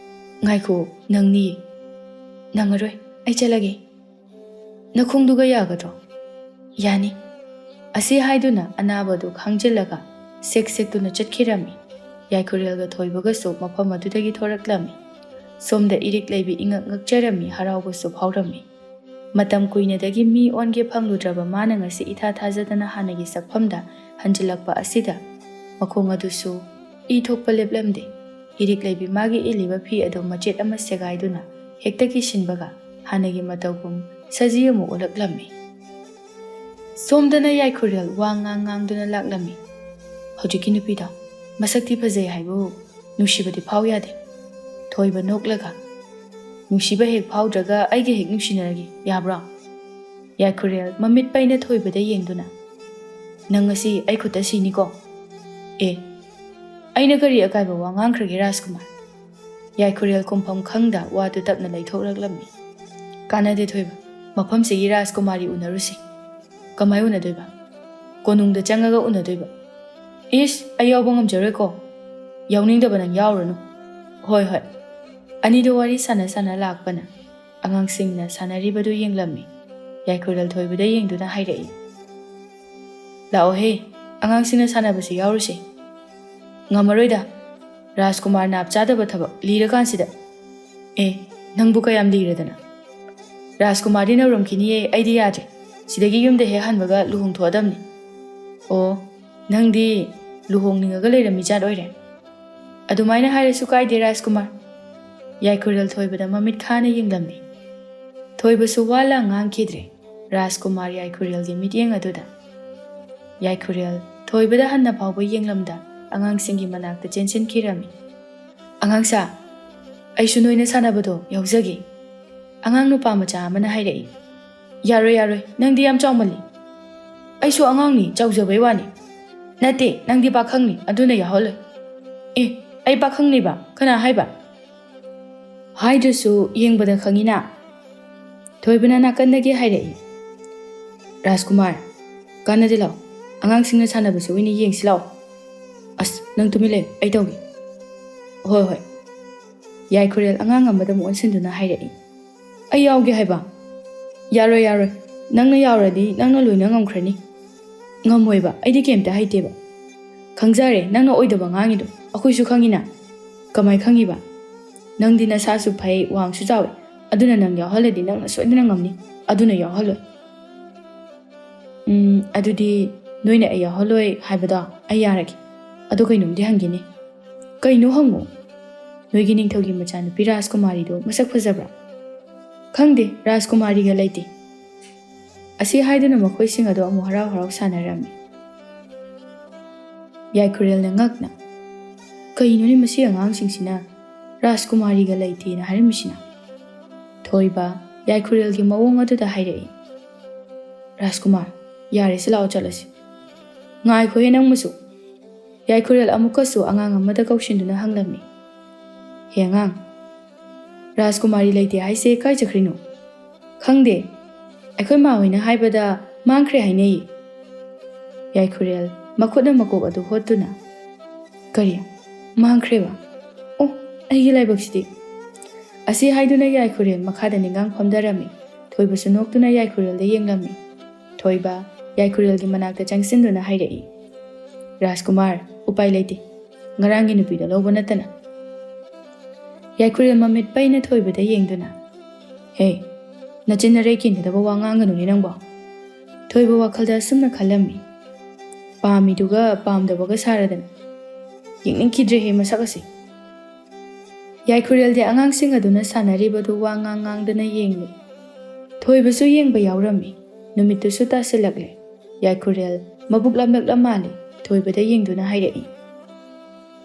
"ꯉꯥꯏꯈꯣ, ꯅꯪꯅꯤ꯫ ꯅꯪꯉꯔꯣꯏ, ꯑꯩ ꯆꯠꯂꯒꯦ꯫" "ꯅꯈꯣꯡꯗꯨꯒ ꯌꯥꯒꯗ꯭ꯔꯣ?" "ꯌꯥꯅꯤ꯫" ꯑꯁꯤ ꯍꯥꯏꯗꯨꯅ ꯑꯅꯥꯕꯗꯨ ꯈꯥꯡꯖꯤꯜꯂꯒ ꯁꯦꯛ ꯁꯦꯛꯇꯨꯅ ꯆꯠꯈꯤꯔꯝꯃꯤ꯫ ꯌꯥꯏꯈꯨꯔꯦꯜꯒ ꯊꯣꯏꯕꯒꯁꯨ ꯃꯐꯝ ꯑꯗꯨꯗꯒꯤ ꯊꯣꯔꯛꯂꯝꯃꯤ꯫ ꯁꯣꯝꯗ ꯏꯔꯤꯛ ꯂꯩꯕꯤ ꯏꯉꯛ ꯉꯛꯆꯔꯝꯃꯤ, ꯍꯔꯥꯎꯕꯁꯨ ꯐꯥꯎꯔꯝꯃꯤ꯫ ꯃꯇꯝ ꯀꯨꯏꯅꯗꯒꯤ ꯃꯤ ꯑꯣꯟꯒꯦ ꯐꯪꯂꯨꯗ꯭ꯔꯕ ꯃꯥꯅ ꯉꯁꯤ ꯏꯊꯥ ꯊꯥꯖꯗꯅ ꯍꯥꯟꯅꯒꯤ ꯁꯛꯐꯝꯗ ꯍꯟꯖꯤꯜꯂꯛꯄ ꯑꯁꯤꯗ ꯃꯈꯣꯡ ꯑꯗꯨꯁꯨ ꯏ ꯊꯣꯛꯄ ꯂꯦꯞꯂꯝꯗꯦ꯫ ꯏꯔꯤꯛ ꯂꯩꯕꯤ ꯃꯥꯒꯤ ꯏꯜꯂꯤꯕ ꯐꯤ ꯑꯗꯨ ꯃꯆꯦꯠ ꯑꯃ ꯁꯦꯒꯥꯏꯗꯨꯅ ꯍꯦꯛꯇ ꯀꯤꯁꯤꯟꯕꯒ ꯍꯥꯟꯅꯒꯤ ꯃꯇꯧꯒꯨꯝ ꯁꯖꯤ ꯑꯃꯨꯛ ꯑꯣꯜꯂꯛꯂꯝꯃꯤ꯫ ꯁꯣꯝꯗꯅ ꯌꯥꯏꯈꯨꯔꯦꯜ ꯋꯥ ꯉꯥꯡ ꯉꯥꯡꯗꯨꯅ ꯂꯥꯛꯂꯝꯃꯤ꯫ "ꯍꯧꯖꯤꯛꯀꯤ ꯅꯨꯄꯤꯗꯣ ꯃꯁꯛꯇꯤ ꯐꯖꯩ ꯍꯥꯏꯕꯨ ꯅꯨꯡꯁꯤꯕꯗꯤ ꯐꯥꯎ ꯌꯥꯗꯦ꯫" ꯊꯣꯏꯕ ꯅꯣꯛꯂꯒ, "ꯅꯨꯡꯁꯤꯕ ꯍꯦꯛ ꯐꯥꯎꯗ꯭ꯔꯒ ꯑꯩꯒ ꯍꯦꯛ ꯅꯨꯡꯁꯤꯅꯔꯒꯦ, ꯌꯥꯕ꯭ꯔꯣ?" ꯌꯥꯏꯈꯨꯔꯦꯜ ꯃꯃꯤꯠ ꯄꯩꯅ ꯊꯣꯏꯕꯗ ꯌꯦꯡꯗꯨꯅ, "ꯅꯪ ꯉꯁꯤ ꯑꯩ ꯈꯨꯠꯇ ꯁꯤꯅꯤꯀꯣ?" "ꯑꯦ, ꯑꯩꯅ ꯀꯔꯤ ꯑꯀꯥꯏꯕ ꯋꯥ ꯉꯥꯡꯈ꯭ꯔꯒꯦ ꯔꯥꯖꯀꯨꯃꯥꯔ?" ꯌꯥꯏꯈꯨꯔꯦꯜ ꯈꯨꯝꯐꯝ ꯈꯪꯗ ꯋꯥꯗꯨ ꯇꯞꯅ ꯂꯩꯊꯣꯛꯂꯛꯂꯝꯃꯤ꯫ "ꯀꯥꯟꯅꯗꯦ ꯊꯣꯏꯕ, ꯃꯐꯝꯁꯤꯒꯤ ꯔꯥꯖꯀꯨꯃꯥꯔꯤ ꯎꯅꯔꯨꯁꯤ꯫" "ꯀꯃꯥꯏ ꯎꯅꯗꯣꯏꯕ?" "ꯀꯣꯅꯨꯡꯗ ꯆꯪꯉꯒ ꯎꯅꯗꯣꯏꯕ꯫" "ꯏꯁ, ꯑꯩ ꯌꯥꯎꯕ ꯉꯝꯖꯔꯣꯏꯀꯣ꯫" "ꯌꯥꯎꯅꯤꯡꯗꯕ ꯅꯪ ꯌꯥꯎꯔꯨꯔꯅꯨ꯫" "ꯍꯣꯏ, ꯍꯣꯏ꯫" ꯑꯅꯤꯗꯣ ꯋꯥꯔꯤ ꯁꯥꯟꯅ ꯁꯥꯟꯅ ꯂꯥꯛꯄꯅ ꯑꯉꯥꯡꯁꯤꯡꯅ ꯁꯥꯟꯅꯔꯤꯕꯗꯨ ꯌꯦꯡꯂꯝꯃꯤ꯫ ꯌꯥꯏꯈꯨꯔꯦꯜ ꯊꯣꯏꯕꯗ ꯌꯦꯡꯗꯨꯅ ꯍꯥꯏꯔꯛꯏ, "ꯂꯥꯛꯑꯣꯍꯦ, ꯑꯉꯥꯡꯁꯤꯡꯅ ꯁꯥꯟꯅꯕꯁꯤ ꯌꯥꯎꯔꯨꯁꯦ꯫" "ꯉꯝꯃꯔꯣꯏꯗ, ꯔꯥꯖꯀꯨꯃꯥꯔ ꯅꯥꯞ ꯆꯥꯗꯕ ꯊꯕꯛ, ꯂꯤꯔꯀꯥꯟꯁꯤꯗ꯫" "ꯑꯦ, ꯅꯪꯕꯨ ꯀꯌꯥꯝ ꯂꯤꯔꯗꯅ?" "ꯔꯥꯖꯀꯨꯃꯥꯔꯗꯤ ꯅꯧꯔꯝꯈꯤꯅꯤꯌꯦ, ꯑꯩꯗꯤ ꯌꯥꯗ꯭ꯔꯦ꯫" ꯁꯤꯗꯒꯤ ꯌꯨꯝꯗ ꯍꯦꯛ ꯍꯟꯕꯒ ꯂꯨꯍꯣꯡꯊꯣꯛꯑꯗꯝꯅꯤ꯫ ꯑꯣ, ꯅꯪꯗꯤ ꯂꯨꯍꯣꯡꯅꯤꯡꯉꯒ ꯂꯩꯔꯝꯃꯤ ꯖꯥꯠ ꯑꯣꯏꯔꯦ꯫ ꯑꯗꯨꯃꯥꯏꯅ ꯍꯥꯏꯔꯁꯨ ꯀꯥꯏꯗꯦ ꯔꯥꯖꯀꯨꯃꯥꯔ꯫ ꯌꯥꯏꯈꯨꯔꯦꯜ ꯊꯣꯏꯕꯗ ꯃꯃꯤꯠ ꯈꯥꯅ ꯌꯦꯡꯂꯝꯃꯤ꯫ ꯊꯣꯏꯕꯁꯨ ꯋꯥ ꯂꯥꯡ ꯉꯥꯡꯈꯤꯗ꯭ꯔꯦ ꯔꯥꯖꯀꯨꯃꯥꯔ ꯌꯥꯏꯈꯨꯔꯦꯜꯒꯤ ꯃꯤꯠꯌꯦꯡ ꯑꯗꯨꯗ꯫ ꯌꯥꯏꯈꯨꯔꯦꯜ ꯊꯣꯏꯕꯗ ꯍꯟꯅ ꯐꯥꯎꯕ ꯌꯦꯡꯂꯝꯗ ꯑꯉꯥꯡꯁꯤꯡꯒꯤ ꯃꯅꯥꯛꯇ ꯆꯦꯟꯁꯤꯟꯈꯤꯔꯝꯃꯤ꯫ "ꯑꯉꯥꯡꯁꯥ, ꯑꯩꯁꯨ ꯅꯣꯏꯅ ꯁꯥꯟꯅꯕꯗꯣ ꯌꯥꯎꯖꯒꯦ," ꯑꯉꯥꯡ ꯅꯨꯄꯥ ꯃꯆꯥ ꯑꯃꯅ ꯍꯥꯏꯔꯛꯏ꯫ "ꯌꯥꯔꯣꯏ, ꯌꯥꯔꯣꯏ, ꯅꯪꯗꯤ ꯌꯥꯝ ꯆꯥꯎꯃꯜꯂꯤ꯫ ꯑꯩꯁꯨ ꯑꯉꯥꯡꯅꯤ, ꯆꯥꯎꯖꯕꯩ ꯋꯥꯅꯤ꯫ ꯅꯠꯇꯦ, ꯅꯪꯗꯤ ꯄꯥꯈꯪꯅꯤ, ꯑꯗꯨꯅ ꯌꯥꯎꯍꯜꯂꯣꯏ꯫" "ꯑꯦ, ꯑꯩ ꯄꯥꯈꯪꯅꯤꯕ? ꯀꯅꯥ ꯍꯥꯏꯕ?" "ꯍꯥꯏꯗ꯭ꯔꯁꯨ ꯌꯦꯡꯕꯗ ꯈꯪꯉꯤꯅ꯫" ꯊꯣꯏꯕꯅ ꯅꯥꯀꯟꯗꯒꯤ ꯍꯥꯏꯔꯛꯏ꯫ "ꯔꯥꯖꯀꯨꯃꯥꯔ, ꯀꯥꯟꯅꯗꯦ, ꯂꯥꯛꯑꯣ, ꯑꯉꯥꯡꯁꯤꯡꯅ ꯁꯥꯟꯅꯕꯁꯨ ꯑꯣꯏꯅ ꯌꯦꯡꯁꯤ ꯂꯥꯛꯑꯣ꯫" "ꯑꯁ, ꯅꯪ ꯇꯨꯃꯤꯟ ꯂꯩꯌꯨ, ꯑꯩ ꯇꯧꯒꯦ꯫" "ꯍꯣꯏ, ꯍꯣꯏ꯫" ꯌꯥꯏꯈꯨꯔꯦꯜ ꯑꯉꯥꯡ ꯑꯃꯗ ꯑꯃꯨꯛ ꯑꯣꯟꯁꯤꯟꯗꯨꯅ ꯍꯥꯏꯔꯛꯏ꯫ "ꯑꯩ ꯌꯥꯎꯒꯦ ꯍꯥꯏꯕ?" "ꯌꯥꯔꯣꯏ, ꯌꯥꯔꯣꯏ, ꯅꯪꯅ ꯌꯥꯎꯔꯗꯤ ꯅꯪꯅ ꯂꯣꯏꯅ ꯉꯝꯈ꯭ꯔꯅꯤ꯫" "ꯉꯝꯃꯣꯏꯕ, ꯑꯩꯗꯤ ꯀꯩꯝꯇ ꯍꯩꯇꯦꯕ꯫" "ꯈꯪꯖꯔꯦ, ꯅꯪꯅ ꯑꯣꯏꯗꯕ ꯉꯥꯡꯉꯤꯗꯣ ꯑꯩꯈꯣꯏꯁꯨ ꯈꯪꯉꯤꯅ꯫" "ꯀꯃꯥꯏ ꯈꯪꯉꯤꯕ?" "ꯅꯪꯗꯤ ꯅꯁꯥꯁꯨ ꯐꯩ, ꯋꯥꯡꯁꯨ ꯆꯥꯎꯋꯤ, ꯑꯗꯨꯅ ꯅꯪ ꯌꯥꯎꯍꯜꯂꯗꯤ ꯅꯪꯅ ꯁꯣꯏꯗꯅ ꯉꯝꯅꯤ, ꯑꯗꯨꯅ ꯌꯥꯎꯍꯜꯂꯣꯏ꯫" "ꯎꯝ, ꯑꯗꯨꯗꯤ ꯅꯣꯏꯅ ꯑꯩ ꯌꯥꯎꯍꯜꯂꯣꯏ ꯍꯥꯏꯕꯗꯣ ꯑꯩ ꯌꯥꯔꯒꯦ, ꯑꯗꯣ ꯀꯩꯅꯣꯝꯗꯤ ꯍꯪꯒꯦꯅꯦ꯫" "ꯀꯩꯅꯣ ꯍꯪꯉꯣ꯫" "ꯅꯣꯏꯒꯤ ꯅꯤꯡꯊꯧꯒꯤ ꯃꯆꯥꯅꯨꯄꯤ ꯔꯥꯖꯀꯨꯃꯥꯔꯤꯗꯣ ꯃꯁꯛ ꯐꯖꯕ꯭ꯔꯥ?" "ꯈꯪꯗꯦ, ꯔꯥꯖꯀꯨꯃꯥꯔꯤꯒ ꯂꯩꯇꯦ꯫" ꯑꯁꯤ ꯍꯥꯏꯗꯨꯅ ꯃꯈꯣꯏꯁꯤꯡ ꯑꯗꯣ ꯑꯃꯨꯛ ꯍꯔꯥꯎ ꯍꯔꯥꯎ ꯁꯥꯟꯅꯔꯝꯃꯤ꯫ ꯌꯥꯏꯈꯨꯔꯦꯜꯅ ꯉꯛꯅ, "ꯀꯩꯅꯣꯅꯦ ꯃꯁꯤ ꯑꯉꯥꯡꯁꯤꯡꯁꯤꯅ ꯔꯥꯖꯀꯨꯃꯥꯔꯤꯒ ꯂꯩꯇꯦꯅ ꯍꯥꯏꯔꯝꯃꯤꯁꯤꯅ?" ꯊꯣꯏꯕ ꯌꯥꯏꯈꯨꯔꯦꯜꯒꯤ ꯃꯑꯣꯡ ꯑꯗꯨꯗ ꯍꯥꯏꯔꯛꯏ꯫ "ꯔꯥꯖꯀꯨꯃꯥꯔ, ꯌꯥꯔꯦꯁꯦ, ꯂꯥꯛꯑꯣ ꯆꯠꯂꯁꯤ꯫" "ꯉꯥꯏꯈꯣꯍꯦ ꯅꯪꯕꯨꯁꯨ꯫" ꯌꯥꯏꯈꯨꯔꯦꯜ ꯑꯃꯨꯛꯀꯁꯨ ꯑꯉꯥꯡ ꯑꯃꯗ ꯀꯧꯁꯤꯟꯗꯨꯅ ꯍꯪꯂꯝꯃꯤ꯫ "ꯍꯦ ꯑꯉꯥꯡ, ꯔꯥꯖꯀꯨꯃꯥꯔꯤ ꯂꯩꯇꯦ ꯍꯥꯏꯁꯦ ꯀꯥꯏ ꯆꯠꯈ꯭ꯔꯤꯅꯣ?" "ꯈꯪꯗꯦ꯫ ꯑꯩꯈꯣꯏ ꯃꯥ ꯍꯣꯏꯅ ꯍꯥꯏꯕꯗ ꯃꯥꯡꯈ꯭ꯔꯦ ꯍꯥꯏꯅꯩꯌꯦ꯫" ꯌꯥꯏꯈꯨꯔꯦꯜ ꯃꯈꯨꯠꯅ ꯃꯀꯣꯛ ꯑꯗꯨ ꯍꯣꯠꯇꯨꯅ, "ꯀꯔꯤ? ꯃꯥꯡꯈ꯭ꯔꯦꯕ? ꯑꯣ, ꯑꯩꯒꯤ ꯂꯥꯏꯕꯛꯁꯤꯗꯤ!" ꯑꯁꯤ ꯍꯥꯏꯗꯨꯅ ꯌꯥꯏꯈꯨꯔꯦꯜ ꯃꯈꯥꯗ ꯅꯤꯡꯒꯥꯡ ꯐꯝꯊꯔꯝꯃꯤ꯫ ꯊꯣꯏꯕꯁꯨ ꯅꯣꯛꯇꯨꯅ ꯌꯥꯏꯈꯨꯔꯦꯜꯗ ꯌꯦꯡꯂꯝꯃꯤ꯫ ꯊꯣꯏꯕ ꯌꯥꯏꯈꯨꯔꯦꯜꯒꯤ ꯃꯅꯥꯛꯇ ꯆꯪꯁꯤꯟꯗꯨꯅ ꯍꯥꯏꯔꯛꯏ, "ꯔꯥꯖꯀꯨꯃꯥꯔ, ꯎꯄꯥꯏ ꯂꯩꯇꯦ꯫ ꯉꯔꯥꯡꯒꯤ ꯅꯨꯄꯤꯗꯣ ꯂꯧꯕ ꯅꯠꯇꯅ꯫" ꯌꯥꯏꯈꯨꯔꯦꯜ ꯃꯃꯤꯠ ꯄꯩꯅ ꯊꯣꯏꯕꯗ ꯌꯦꯡꯗꯨꯅ, "ꯍꯦ, ꯅꯆꯤꯟ ꯅꯔꯩ ꯀꯦꯟꯒꯗꯕ ꯋꯥ ꯉꯥꯡꯒꯅꯨꯅꯦ ꯅꯪꯕꯣ꯫ ꯊꯣꯏꯕ ꯋꯥꯈꯜꯗ ꯑꯁꯨꯝꯅ ꯈꯜꯂꯝꯃꯤ, "ꯄꯥꯝꯃꯤꯗꯨꯒ ꯄꯥꯝꯗꯕꯒ ꯁꯥꯔꯗꯅ꯫ ꯌꯦꯡꯅꯤꯡꯈꯤꯗ꯭ꯔꯦꯍꯦ ꯃꯁꯛ ꯑꯁꯤ!" ꯌꯥꯏꯈꯨꯔꯦꯜꯗꯤ ꯑꯉꯥꯡꯁꯤꯡ ꯑꯗꯨꯅ ꯁꯥꯟꯅꯔꯤꯕꯗꯨ ꯋꯥ ꯉꯥꯡ ꯉꯥꯡꯗꯅ ꯌꯦꯡꯂꯤ꯫ ꯊꯣꯏꯕꯁꯨ ꯌꯦꯡꯕ ꯌꯥꯎꯔꯝꯃꯤ꯫ ꯅꯨꯃꯤꯠꯇꯨꯁꯨ ꯇꯥꯁꯤꯜꯂꯛꯂꯦ꯫ ꯌꯥꯏꯈꯨꯔꯦꯜ ꯃꯕꯨꯛ ꯂꯥꯝꯂꯛꯂ ꯃꯥꯜꯂꯤ꯫ ꯊꯣꯏꯕꯗ ꯌꯦꯡꯗꯨꯅ ꯍꯥꯏꯔꯛꯏ,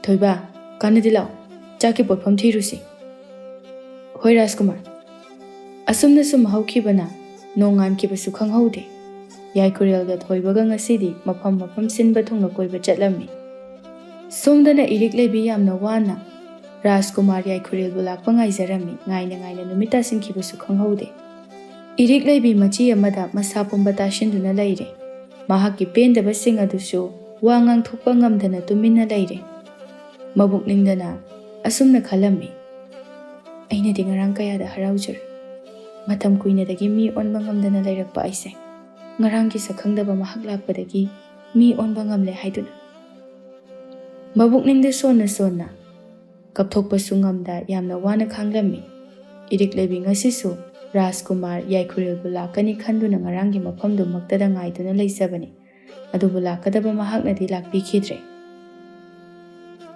"ꯊꯣꯏꯕ, ꯀꯥꯟꯅꯗꯦ ꯂꯥꯛꯑꯣ, ꯆꯥꯛꯀꯤ ꯄꯣꯠꯐꯝ ꯊꯤꯔꯨꯁꯤ꯫" "ꯍꯣꯏ ꯔꯥꯖꯀꯨꯃꯥꯔ꯫" ꯑꯁꯨꯝꯅ ꯁꯨꯝ ꯍꯧꯈꯤꯕꯅ ꯅꯣꯡꯉꯥꯟꯈꯤꯕꯁꯨ ꯈꯪꯍꯧꯗꯦ꯫ ꯌꯥꯏꯈꯨꯔꯦꯜꯒ ꯊꯣꯏꯕꯒ ꯉꯁꯤꯗꯤ ꯃꯐꯝ ꯃꯐꯝ ꯁꯤꯟꯕ ꯊꯨꯡꯅ ꯀꯣꯏꯕ ꯆꯠꯂꯝꯃꯤ꯫ ꯁꯣꯝꯗꯅ ꯏꯔꯤꯛ ꯂꯩꯕꯤ ꯌꯥꯝꯅ ꯋꯥꯅ ꯔꯥꯖꯀꯨꯃꯥꯔ ꯌꯥꯏꯈꯨꯔꯦꯜꯕꯨ ꯂꯥꯛꯄ ꯉꯥꯏꯖꯔꯝꯃꯤ꯫ ꯉꯥꯏꯅ ꯉꯥꯏꯅ ꯅꯨꯃꯤꯠ ꯇꯥꯁꯤꯟꯈꯤꯕꯁꯨ ꯈꯪꯍꯧꯗꯦ꯫ ꯏꯔꯤꯛ ꯂꯩꯕꯤ ꯃꯆꯤ ꯑꯃꯗ ꯃꯁꯥ ꯄꯨꯝꯕ ꯇꯥꯁꯤꯟꯗꯨꯅ ꯂꯩꯔꯦ꯫ ꯃꯍꯥꯛꯀꯤ ꯄꯦꯟꯗꯕꯁꯤꯡ ꯑꯗꯨꯁꯨ ꯋꯥ ꯉꯥꯡꯊꯣꯛꯄ ꯉꯝꯗꯅ ꯇꯨꯃꯤꯟꯅ ꯂꯩꯔꯦ꯫ ꯃꯕꯨꯛꯅꯤꯡꯗꯅ ꯑꯁꯨꯝꯅ ꯈꯜꯂꯝꯃꯤ, "ꯑꯩꯅꯗꯤ ꯉꯔꯥꯡ ꯀꯌꯥꯗ ꯍꯔꯥꯎꯖꯔꯨꯏ꯫ ꯃꯇꯝ ꯀꯨꯏꯅꯗꯒꯤ ꯃꯤ ꯑꯣꯟꯕ ꯉꯝꯗꯅ ꯂꯩꯔꯛꯄ ꯑꯩꯁꯦ ꯉꯔꯥꯡꯒꯤ ꯁꯛꯈꯪꯗꯕ ꯃꯍꯥꯛ ꯂꯥꯛꯄꯗꯒꯤ ꯃꯤ ꯑꯣꯟꯕ ꯉꯝꯂꯦ ꯍꯥꯏꯗꯨꯅ꯫" ꯃꯕꯨꯛꯅꯤꯡꯗ ꯁꯣꯟꯅ ꯁꯣꯟꯅ, ꯀꯞꯊꯣꯛꯄꯁꯨ ꯉꯝꯗ ꯌꯥꯝꯅ ꯋꯥꯅ ꯈꯥꯡꯂꯝꯃꯤ꯫ ꯏꯔꯤꯛ ꯂꯩꯕꯤ ꯉꯁꯤꯁꯨ ꯔꯥꯖꯀꯨꯃꯥꯔ ꯌꯥꯏꯈꯨꯔꯦꯜꯕꯨ ꯂꯥꯛꯀꯅꯤ ꯈꯟꯗꯨꯅ ꯉꯔꯥꯡꯒꯤ ꯃꯐꯝꯗꯨꯃꯛꯇꯗ ꯉꯥꯏꯗꯨꯅ ꯂꯩꯖꯕꯅꯤ꯫ ꯑꯗꯨꯕꯨ ꯂꯥꯛꯀꯗꯕ ꯃꯍꯥꯛꯅꯗꯤ ꯂꯥꯛꯄꯤꯈꯤꯗ꯭ꯔꯦ꯫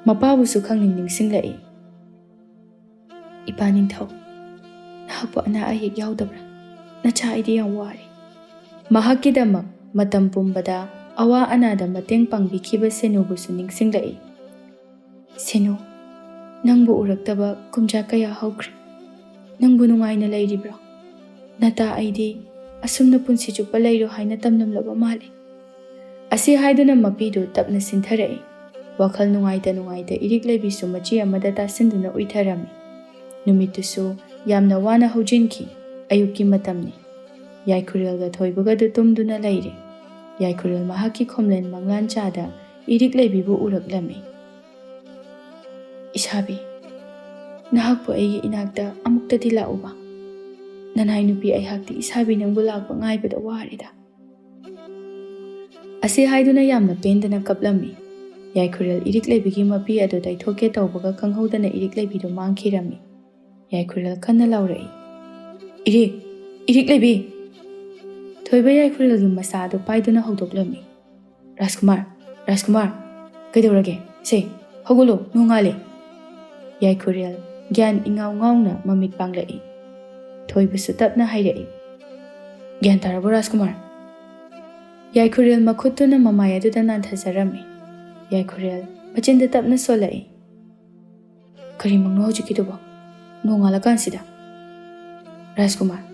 ꯃꯄꯥꯕꯨꯁꯨ ꯈꯪꯅꯤꯡ ꯅꯤꯡꯁꯤꯡꯂꯛꯏ꯫ "ꯏꯄꯥ ꯅꯤꯡꯊꯧ, ꯅꯍꯥꯛꯄꯨ ꯑꯅꯥ ꯑꯌꯦꯛ ꯌꯥꯎꯗꯕ꯭ꯔꯥ? ꯅꯆꯥ ꯑꯩꯗꯤ ꯌꯥꯝ ꯋꯥꯔꯦ꯫" ꯃꯍꯥꯛꯀꯤꯗꯃꯛ ꯃꯇꯝ ꯄꯨꯝꯕꯗ ꯑꯋꯥ ꯑꯅꯥꯗ ꯃꯇꯦꯡ ꯄꯥꯡꯕꯤꯈꯤꯕ ꯁꯦꯅꯨꯕꯨꯁꯨ ꯅꯤꯡꯁꯤꯡꯂꯛꯏ꯫ "ꯁꯦꯅꯨ, ꯅꯪꯕꯨ ꯎꯔꯛꯇꯕ ꯀꯨꯝꯖꯥ ꯀꯌꯥ ꯍꯧꯈ꯭ꯔꯦ꯫ ꯅꯪꯕꯨ ꯅꯨꯡꯉꯥꯏꯅ ꯂꯩꯔꯤꯕ꯭ꯔꯣ? ꯅꯇꯥ ꯑꯩꯗꯤ ꯑꯁꯨꯝꯅ ꯄꯨꯟꯁꯤ ꯆꯨꯞꯄ ꯂꯩꯔꯣ ꯍꯥꯏꯅ ꯇꯝꯂꯝꯂꯕ ꯃꯥꯜꯂꯦ꯫" ꯑꯁꯤ ꯍꯥꯏꯗꯨꯅ ꯃꯄꯤꯗꯨ ꯇꯞꯅ ꯁꯤꯟꯊꯔꯛꯏ꯫ ꯋꯥꯈꯜ ꯅꯨꯡꯉꯥꯏꯇ ꯅꯨꯡꯉꯥꯏꯇ ꯏꯔꯤꯛ ꯂꯩꯕꯤꯁꯨ ꯃꯆꯤ ꯑꯃꯗ ꯇꯥꯁꯤꯟꯗꯨꯅ ꯎꯏꯊꯔꯝꯃꯤ꯫ ꯅꯨꯃꯤꯠꯇꯨꯁꯨ ꯌꯥꯝꯅ ꯋꯥꯅ ꯍꯧꯖꯤꯟꯈꯤ꯫ ꯑꯌꯨꯛꯀꯤ ꯃꯇꯝꯅꯤ꯫ ꯌꯥꯏꯈꯨꯔꯦꯜꯒ ꯊꯣꯏꯕꯒꯗꯨ ꯇꯨꯝꯗꯨꯅ ꯂꯩꯔꯦ꯫ ꯌꯥꯏꯈꯨꯔꯦꯜ ꯃꯍꯥꯛꯀꯤ ꯈꯣꯝꯂꯦꯟ ꯃꯪꯂꯥꯟ ꯆꯥꯗ ꯏꯔꯤꯛ ꯂꯩꯕꯤꯕꯨ ꯎꯔꯛꯂꯝꯃꯤ꯫ "ꯏꯁꯥꯕꯤ, ꯅꯍꯥꯛꯄꯨ ꯑꯩꯒꯤ ꯏꯅꯥꯛꯇ ꯑꯃꯨꯛꯇꯗꯤ ꯂꯥꯛꯎꯕ꯫ ꯅꯅꯥꯏ ꯅꯨꯄꯤ ꯑꯩꯍꯥꯛꯇꯤ ꯏꯁꯥꯕꯤ ꯅꯪꯕꯨ ꯂꯥꯛꯄ ꯉꯥꯏꯕꯗ ꯋꯥꯔꯦꯗ꯫" ꯑꯁꯤ ꯍꯥꯏꯗꯨꯅ ꯌꯥꯝꯅ ꯄꯦꯟꯗꯅ ꯀꯞꯂꯝꯃꯤ꯫ ꯌꯥꯏꯈꯨꯔꯦꯜ ꯏꯔꯤꯛ ꯂꯩꯕꯤꯒꯤ ꯃꯄꯤ ꯑꯗꯨ ꯇꯩꯊꯣꯛꯀꯦ ꯇꯧꯕꯒ ꯈꯪꯍꯧꯗꯅ ꯏꯔꯤꯛ ꯂꯩꯕꯤꯗꯨ ꯃꯥꯡꯈꯤꯔꯝꯃꯤ꯫ ꯌꯥꯏꯈꯨꯔꯦꯜ ꯀꯟꯅ ꯂꯥꯎꯔꯛꯏ, "ꯏꯔꯤꯛ! ꯏꯔꯤꯛ ꯂꯩꯕꯤ!" ꯊꯣꯏꯕ ꯌꯥꯏꯈꯨꯔꯦꯜꯒꯤ ꯃꯁꯥ ꯑꯗꯨ ꯄꯥꯏꯗꯨꯅ ꯍꯧꯗꯣꯛꯂꯝꯃꯤ꯫ "ꯔꯥꯖꯀꯨꯃꯥꯔ, ꯔꯥꯖꯀꯨꯃꯥꯔ, ꯀꯩꯗꯧꯔꯒꯦ? ꯁꯦ, ꯍꯧꯒꯠꯂꯣ, ꯅꯣꯡꯉꯥꯜꯂꯦ!" ꯌꯥꯏꯈꯨꯔꯦꯜ ꯒ꯭ꯌꯥꯟ ꯏꯉꯥꯎ ꯉꯥꯎꯅ ꯃꯃꯤꯠ ꯄꯥꯡꯂꯛꯏ꯫ ꯊꯣꯏꯕꯁꯨ ꯇꯞꯅ ꯍꯥꯏꯔꯛꯏ, "ꯒ꯭ꯌꯥꯟ ꯇꯥꯔꯕꯣ, ꯔꯥꯖꯀꯨꯃꯥꯔ?" ꯌꯥꯏꯈꯨꯔꯦꯜ ꯃꯈꯨꯠꯇꯨꯅ ꯃꯃꯥꯏ ꯑꯗꯨꯗ ꯅꯥꯟꯊꯖꯔꯝꯃꯤ꯫ ꯌꯥꯏꯈꯨꯔꯦꯜ ꯃꯆꯤꯟꯗ ꯇꯞꯅ ꯁꯣꯜꯂꯛꯏ, "ꯀꯔꯤ ꯃꯪꯅꯣ ꯍꯧꯖꯤꯛꯀꯤꯗꯨꯕꯣ? ꯅꯣꯡꯉꯥꯜꯂꯀꯥꯟꯁꯤꯗ?" "ꯔꯥꯖꯀꯨꯃꯥꯔ,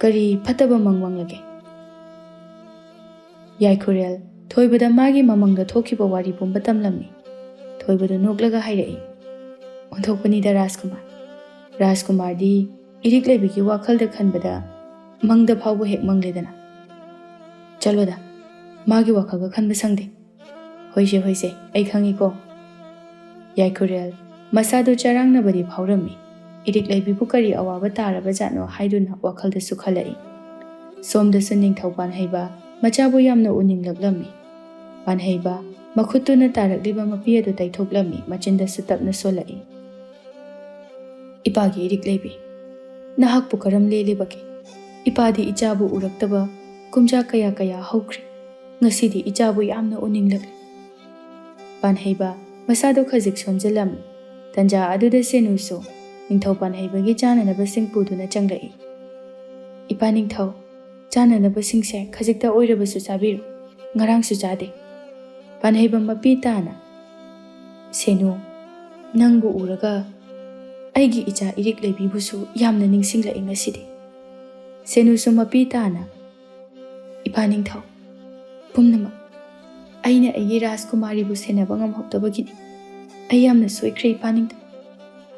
ꯀꯔꯤ ꯐꯠꯇꯕ ꯃꯪ ꯃꯪꯂꯒꯦ?" ꯌꯥꯏꯈꯨꯔꯦꯜ ꯊꯣꯏꯕꯗ ꯃꯥꯒꯤ ꯃꯃꯪꯗ ꯊꯣꯛꯈꯤꯕ ꯋꯥꯔꯤ ꯄꯨꯝꯕ ꯇꯝꯂꯝꯃꯤ꯫ ꯊꯣꯏꯕꯗꯨ ꯅꯣꯛꯂꯒ ꯍꯥꯏꯔꯛꯏ, "ꯑꯣꯟꯊꯣꯛꯄꯅꯤꯗ, ꯔꯥꯖꯀꯨꯃꯥꯔ꯫ ꯔꯥꯖꯀꯨꯃꯥꯔꯗꯤ ꯏꯔꯤꯛ ꯂꯩꯕꯤꯒꯤ ꯋꯥꯈꯜꯗ ꯈꯟꯕꯗ ꯃꯪꯗ ꯐꯥꯎꯕ ꯍꯦꯛ ꯃꯪꯂꯦꯗꯅ꯫ ꯆꯠꯂꯣꯗ, ꯃꯥꯒꯤ ꯋꯥꯈꯜꯒ ꯈꯟꯕ ꯁꯪꯗꯦ꯫ ꯍꯣꯏꯁꯦ, ꯍꯣꯏꯁꯦ, ꯑꯩ ꯈꯪꯉꯤꯀꯣ꯫" ꯌꯥꯏꯈꯨꯔꯦꯜ ꯃꯁꯥꯗꯨ ꯆꯔꯥꯡꯅꯕꯗꯤ ꯐꯥꯎꯔꯝꯃꯤ꯫ ꯏꯔꯤꯛ ꯂꯩꯕꯤꯕꯨ ꯀꯔꯤ ꯑꯋꯥꯕ ꯇꯥꯔꯕ ꯖꯥꯠꯅꯣ ꯍꯥꯏꯗꯨꯅ ꯋꯥꯈꯜꯗꯁꯨ ꯈꯜꯂꯛꯏ꯫ ꯁꯣꯝꯗꯁꯨ ꯅꯤꯡꯊꯧ ꯄꯥꯟꯍꯩꯕ ꯃꯆꯥꯕꯨ ꯌꯥꯝꯅ ꯎꯅꯤꯡꯂꯛꯂꯝꯃꯤ꯫ ꯄꯥꯟꯍꯩꯕ ꯃꯈꯨꯠꯇꯨꯅ ꯇꯥꯔꯛꯂꯤꯕ ꯃꯄꯤ ꯑꯗꯨ ꯇꯩꯊꯣꯛꯂꯝꯃꯤ, ꯃꯆꯤꯟꯗꯁꯨ ꯇꯞꯅ ꯁꯣꯜꯂꯛꯏ, "ꯏꯄꯥꯒꯤ ꯏꯔꯤꯛ ꯂꯩꯕꯤ, ꯅꯍꯥꯛꯄꯨ ꯀꯔꯝ ꯂꯦꯜꯂꯤꯕꯒꯦ? ꯏꯄꯥꯗꯤ ꯏꯆꯥꯕꯨ ꯎꯔꯛꯇꯕ ꯀꯨꯝꯖꯥ ꯀꯌꯥ ꯀꯌꯥ ꯍꯧꯈ꯭ꯔꯦ꯫ ꯉꯁꯤꯗꯤ ꯏꯆꯥꯕꯨ ꯌꯥꯝꯅ ꯎꯅꯤꯡꯂꯛꯂꯦ꯫" ꯄꯥꯟꯍꯩꯕ ꯃꯁꯥꯗꯨ ꯈꯖꯤꯛ ꯁꯣꯟꯖꯤꯜꯂꯝꯃꯤ꯫ ꯇꯟꯖꯥ ꯑꯗꯨꯗ ꯁꯦꯅꯨꯁꯨ ꯅꯤꯡꯊꯧ ꯄꯥꯟꯍꯩꯕꯒꯤ ꯆꯥꯅꯅꯕꯁꯤꯡ ꯄꯨꯗꯨꯅ ꯆꯪꯂꯛꯏ꯫ "ꯏꯄꯥ ꯅꯤꯡꯊꯧ, ꯆꯥꯅꯅꯕꯁꯤꯡꯁꯦ ꯈꯖꯤꯛꯇ ꯑꯣꯏꯔꯕꯁꯨ ꯆꯥꯕꯤꯔꯣ꯫ ꯉꯔꯥꯡꯁꯨ ꯆꯥꯗꯦ꯫" ꯄꯥꯟꯍꯩꯕ ꯃꯄꯤ ꯇꯥꯅ, "ꯁꯦꯅꯨ, ꯅꯪꯕꯨ ꯎꯔꯒ ꯑꯩꯒꯤ ꯏꯆꯥ ꯏꯔꯤꯛ ꯂꯩꯕꯤꯕꯨꯁꯨ ꯌꯥꯝꯅ ꯅꯤꯡꯁꯤꯡꯂꯛꯏ ꯉꯁꯤꯗꯤ꯫" ꯁꯦꯅꯨꯁꯨ ꯃꯄꯤ ꯇꯥꯅ, "ꯏꯄꯥ ꯅꯤꯡꯊꯧ, ꯄꯨꯝꯅꯃꯛ ꯑꯩꯅ ꯑꯩꯒꯤ ꯔꯥꯖꯀꯨꯃꯥꯔꯤꯕꯨ ꯁꯦꯟꯅꯕ ꯉꯝꯍꯧꯗꯕꯒꯤꯅꯤ꯫ ꯑꯩ ꯌꯥꯝꯅ ꯁꯣꯏꯈ꯭ꯔꯦ, ꯏꯄꯥ ꯅꯤꯡꯊꯧ꯫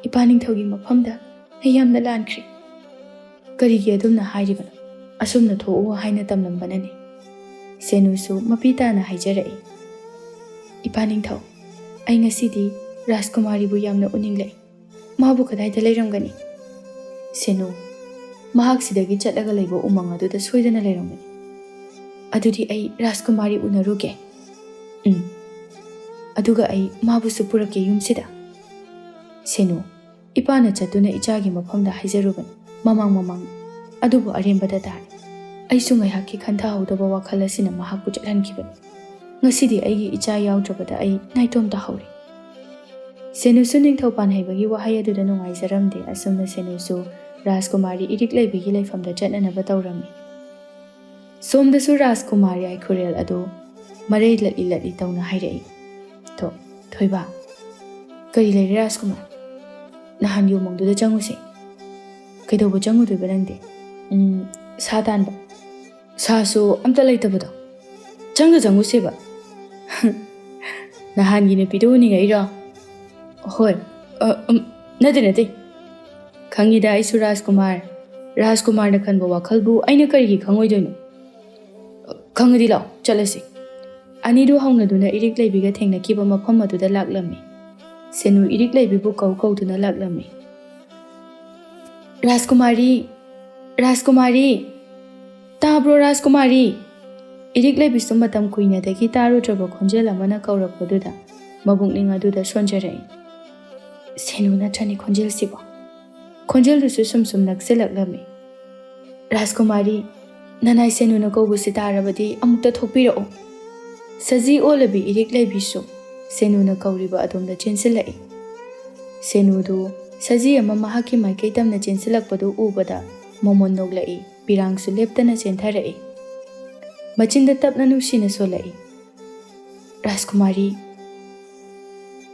ꯏꯄꯥ ꯅꯤꯡꯊꯧꯒꯤ ꯃꯐꯝꯗ ꯑꯩ ꯌꯥꯝꯅ ꯂꯥꯟꯈ꯭ꯔꯦ꯫" "ꯀꯔꯤꯒꯤ ꯑꯗꯨꯝꯅ ꯍꯥꯏꯔꯤꯕꯅꯣ? ꯑꯁꯨꯝꯅ ꯊꯣꯛꯎ ꯍꯥꯏꯅ ꯇꯝꯂꯝꯕꯅꯅꯤ꯫" ꯁꯦꯅꯨꯁꯨ ꯃꯄꯤ ꯇꯥꯅ ꯍꯥꯏꯖꯔꯛꯏ, "ꯏꯄꯥ ꯅꯤꯡꯊꯧ, ꯑꯩ ꯉꯁꯤꯗꯤ ꯔꯥꯖꯀꯨꯃꯥꯔꯤꯕꯨ ꯌꯥꯝꯅ ꯎꯅꯤꯡꯂꯛꯏ꯫ ꯃꯥꯕꯨ ꯀꯗꯥꯏꯗ ꯂꯩꯔꯝꯒꯅꯤ?" ꯁꯦꯅꯨ, "ꯃꯍꯥꯛ ꯁꯤꯗꯒꯤ ꯆꯠꯂꯒ ꯂꯩꯕ ꯎꯃꯪ ꯑꯗꯨꯗ ꯁꯣꯏꯗꯅ ꯂꯩꯔꯝꯒꯅꯤ꯫ ꯑꯗꯨꯗꯤ ꯑꯩ ꯔꯥꯖꯀꯨꯃꯥꯔꯤ ꯎꯅꯔꯨꯒꯦ꯫" "ꯎꯝ, ꯑꯗꯨꯒ ꯑꯩ ꯃꯥꯕꯨꯁꯨ ꯄꯨꯔꯛꯀꯦ ꯌꯨꯝꯁꯤꯗ꯫" ꯁꯦꯅꯨ, "ꯏꯄꯥꯅ ꯆꯠꯇꯨꯅ ꯏꯆꯥꯒꯤ ꯃꯐꯝꯗ ꯍꯥꯏꯖꯔꯨꯕꯅꯤ, ꯃꯃꯥꯡ ꯃꯃꯥꯡ, ꯑꯗꯨꯕꯨ ꯑꯔꯦꯝꯕꯗ ꯇꯥꯔꯦ꯫ ꯑꯩꯁꯨ ꯉꯥꯏꯍꯥꯛꯀꯤ ꯈꯟꯊꯍꯧꯗꯕ ꯋꯥꯈꯜ ꯑꯁꯤꯅ ꯃꯍꯥꯛꯄꯨ ꯆꯠꯍꯟꯈꯤꯕꯅꯤ꯫ ꯉꯁꯤꯗꯤ ꯑꯩꯒꯤ ꯏꯆꯥ ꯌꯥꯎꯗ꯭ꯔꯕꯗ ꯑꯩ ꯅꯥꯏꯇꯣꯝ ꯇꯥꯍꯧꯔꯦ꯫ ꯁꯦꯅꯨꯁꯨ ꯅꯤꯡꯊꯧ ꯄꯥꯟꯍꯩꯕꯒꯤ ꯋꯥꯍꯩ ꯑꯗꯨꯗ ꯅꯨꯡꯉꯥꯏꯖꯔꯝꯗꯦ꯫ ꯑꯁꯨꯝꯅ ꯁꯦꯅꯨꯁꯨ ꯔꯥꯖꯀꯨꯃꯥꯔꯤ ꯏꯔꯤꯛ ꯂꯩꯕꯤꯒꯤ ꯂꯩꯐꯝꯗ ꯆꯠꯅꯅꯕ ꯇꯧꯔꯝꯃꯤ꯫ ꯁꯣꯝꯗꯁꯨ ꯔꯥꯖꯀꯨꯃꯥꯔꯤ ꯑꯥꯏꯈꯨꯔꯦꯜ ꯑꯗꯨ ꯃꯔꯩ ꯂꯠꯂꯤ ꯂꯠꯂꯤ ꯇꯧꯅ ꯍꯥꯏꯔꯛꯏ꯫ "ꯊꯣ, ꯊꯣꯏꯕ, ꯀꯔꯤ ꯂꯩꯔꯦ ꯔꯥꯖꯀꯨꯃꯥꯔ? ꯅꯍꯥꯟꯒꯤ ꯎꯃꯪꯗꯨꯗ ꯆꯪꯉꯨꯁꯦ꯫" "ꯀꯩꯗꯧꯕ ꯆꯪꯉꯨꯗꯣꯏꯕ ꯅꯪꯗꯤ?" "ꯎꯝ, ꯁꯥ ꯇꯥꯟꯕ꯫" "ꯁꯥꯁꯨ ꯑꯝꯇ ꯂꯩꯇꯕꯗꯣ, ꯆꯪꯗ ꯆꯪꯉꯨꯁꯦꯕ꯫" "ꯅꯍꯥꯟꯒꯤ ꯅꯨꯄꯤꯗꯨ ꯎꯅꯤꯡꯉꯛꯏꯔꯣ?" "ꯍꯣꯏ, ꯑ, ꯎꯝ, ꯅꯠꯇꯦ, ꯅꯠꯇꯦ꯫ ꯈꯪꯉꯤꯗ ꯑꯩꯁꯨ ꯔꯥꯖꯀꯨꯃꯥꯔ꯫ ꯔꯥꯖꯀꯨꯃꯥꯔꯅ ꯈꯟꯕ ꯋꯥꯈꯜꯕꯨ ꯑꯩꯅ ꯀꯔꯤꯒꯤ ꯈꯪꯉꯣꯏꯗꯣꯏꯅꯣ? ꯈꯪꯉꯗꯤ ꯂꯥꯛꯑꯣ, ꯆꯠꯂꯁꯤ꯫" ꯑꯅꯤꯗꯨ ꯍꯧꯅꯗꯨꯅ ꯏꯔꯤꯛ ꯂꯩꯕꯤꯒ ꯊꯦꯡꯅꯈꯤꯕ ꯃꯐꯝ ꯑꯗꯨꯗ ꯂꯥꯛꯂꯝꯃꯤ꯫ ꯁꯦꯅꯨ ꯏꯔꯤꯛ ꯂꯩꯕꯤꯕꯨ ꯀꯧ ꯀꯧꯗꯨꯅ ꯂꯥꯛꯂꯝꯃꯤ꯫ "ꯔꯥꯖꯀꯨꯃꯥꯔꯤ! ꯔꯥꯖꯀꯨꯃꯥꯔꯤ! ꯇꯥꯕ꯭ꯔꯣ ꯔꯥꯖꯀꯨꯃꯥꯔꯤ?" ꯏꯔꯤꯛ ꯂꯩꯕꯤꯁꯨ ꯃꯇꯝ ꯀꯨꯏꯅꯗꯒꯤ ꯇꯥꯔꯨꯗ꯭ꯔꯕ ꯈꯣꯟꯖꯦꯜ ꯑꯃꯅ ꯀꯧꯔꯛꯄꯗꯨꯗ ꯃꯕꯨꯛꯅꯤꯡ ꯑꯗꯨꯗ ꯁꯣꯟꯖꯔꯛꯏ꯫ "ꯁꯦꯅꯨ ꯅꯠꯇ꯭ꯔꯅꯤ ꯈꯣꯟꯖꯦꯜꯁꯤꯕꯣ?" ꯈꯣꯟꯖꯦꯜꯗꯨꯁꯨ ꯁꯨꯝ ꯁꯨꯝ ꯅꯛꯁꯤꯜꯂꯛꯂꯝꯃꯤ꯫ "ꯔꯥꯖꯀꯨꯃꯥꯔꯤ, ꯅꯅꯥꯏ ꯁꯦꯅꯨꯅ ꯀꯧꯕꯁꯤ ꯇꯥꯔꯕꯗꯤ ꯑꯃꯨꯛꯇ ꯊꯣꯛꯄꯤꯔꯛꯎ꯫" ꯁꯖꯤ ꯑꯣꯜꯂꯕꯤ ꯏꯔꯤꯛ ꯂꯩꯕꯤꯁꯨ ꯁꯦꯅꯨꯅ ꯀꯧꯔꯤꯕ ꯑꯗꯣꯝꯗ ꯆꯦꯟꯁꯤꯜꯂꯛꯏ꯫ ꯁꯦꯅꯨꯗꯨ ꯁꯖꯤ ꯑꯃ ꯃꯍꯥꯛꯀꯤ ꯃꯥꯏꯀꯩ ꯇꯝꯅ ꯆꯦꯟꯁꯤꯜꯂꯛꯄꯗꯨ ꯎꯕꯗ ꯃꯃꯣꯟ ꯅꯣꯛꯂꯛꯏ, ꯄꯤꯔꯥꯡꯁꯨ ꯂꯦꯞꯇꯅ ꯆꯦꯟꯊꯔꯛꯏ꯫ ꯃꯆꯤꯟꯗ ꯇꯞꯅ ꯅꯨꯡꯁꯤꯅ ꯁꯣꯜꯂꯛꯏ, "ꯔꯥꯖꯀꯨꯃꯥꯔꯤ꯫"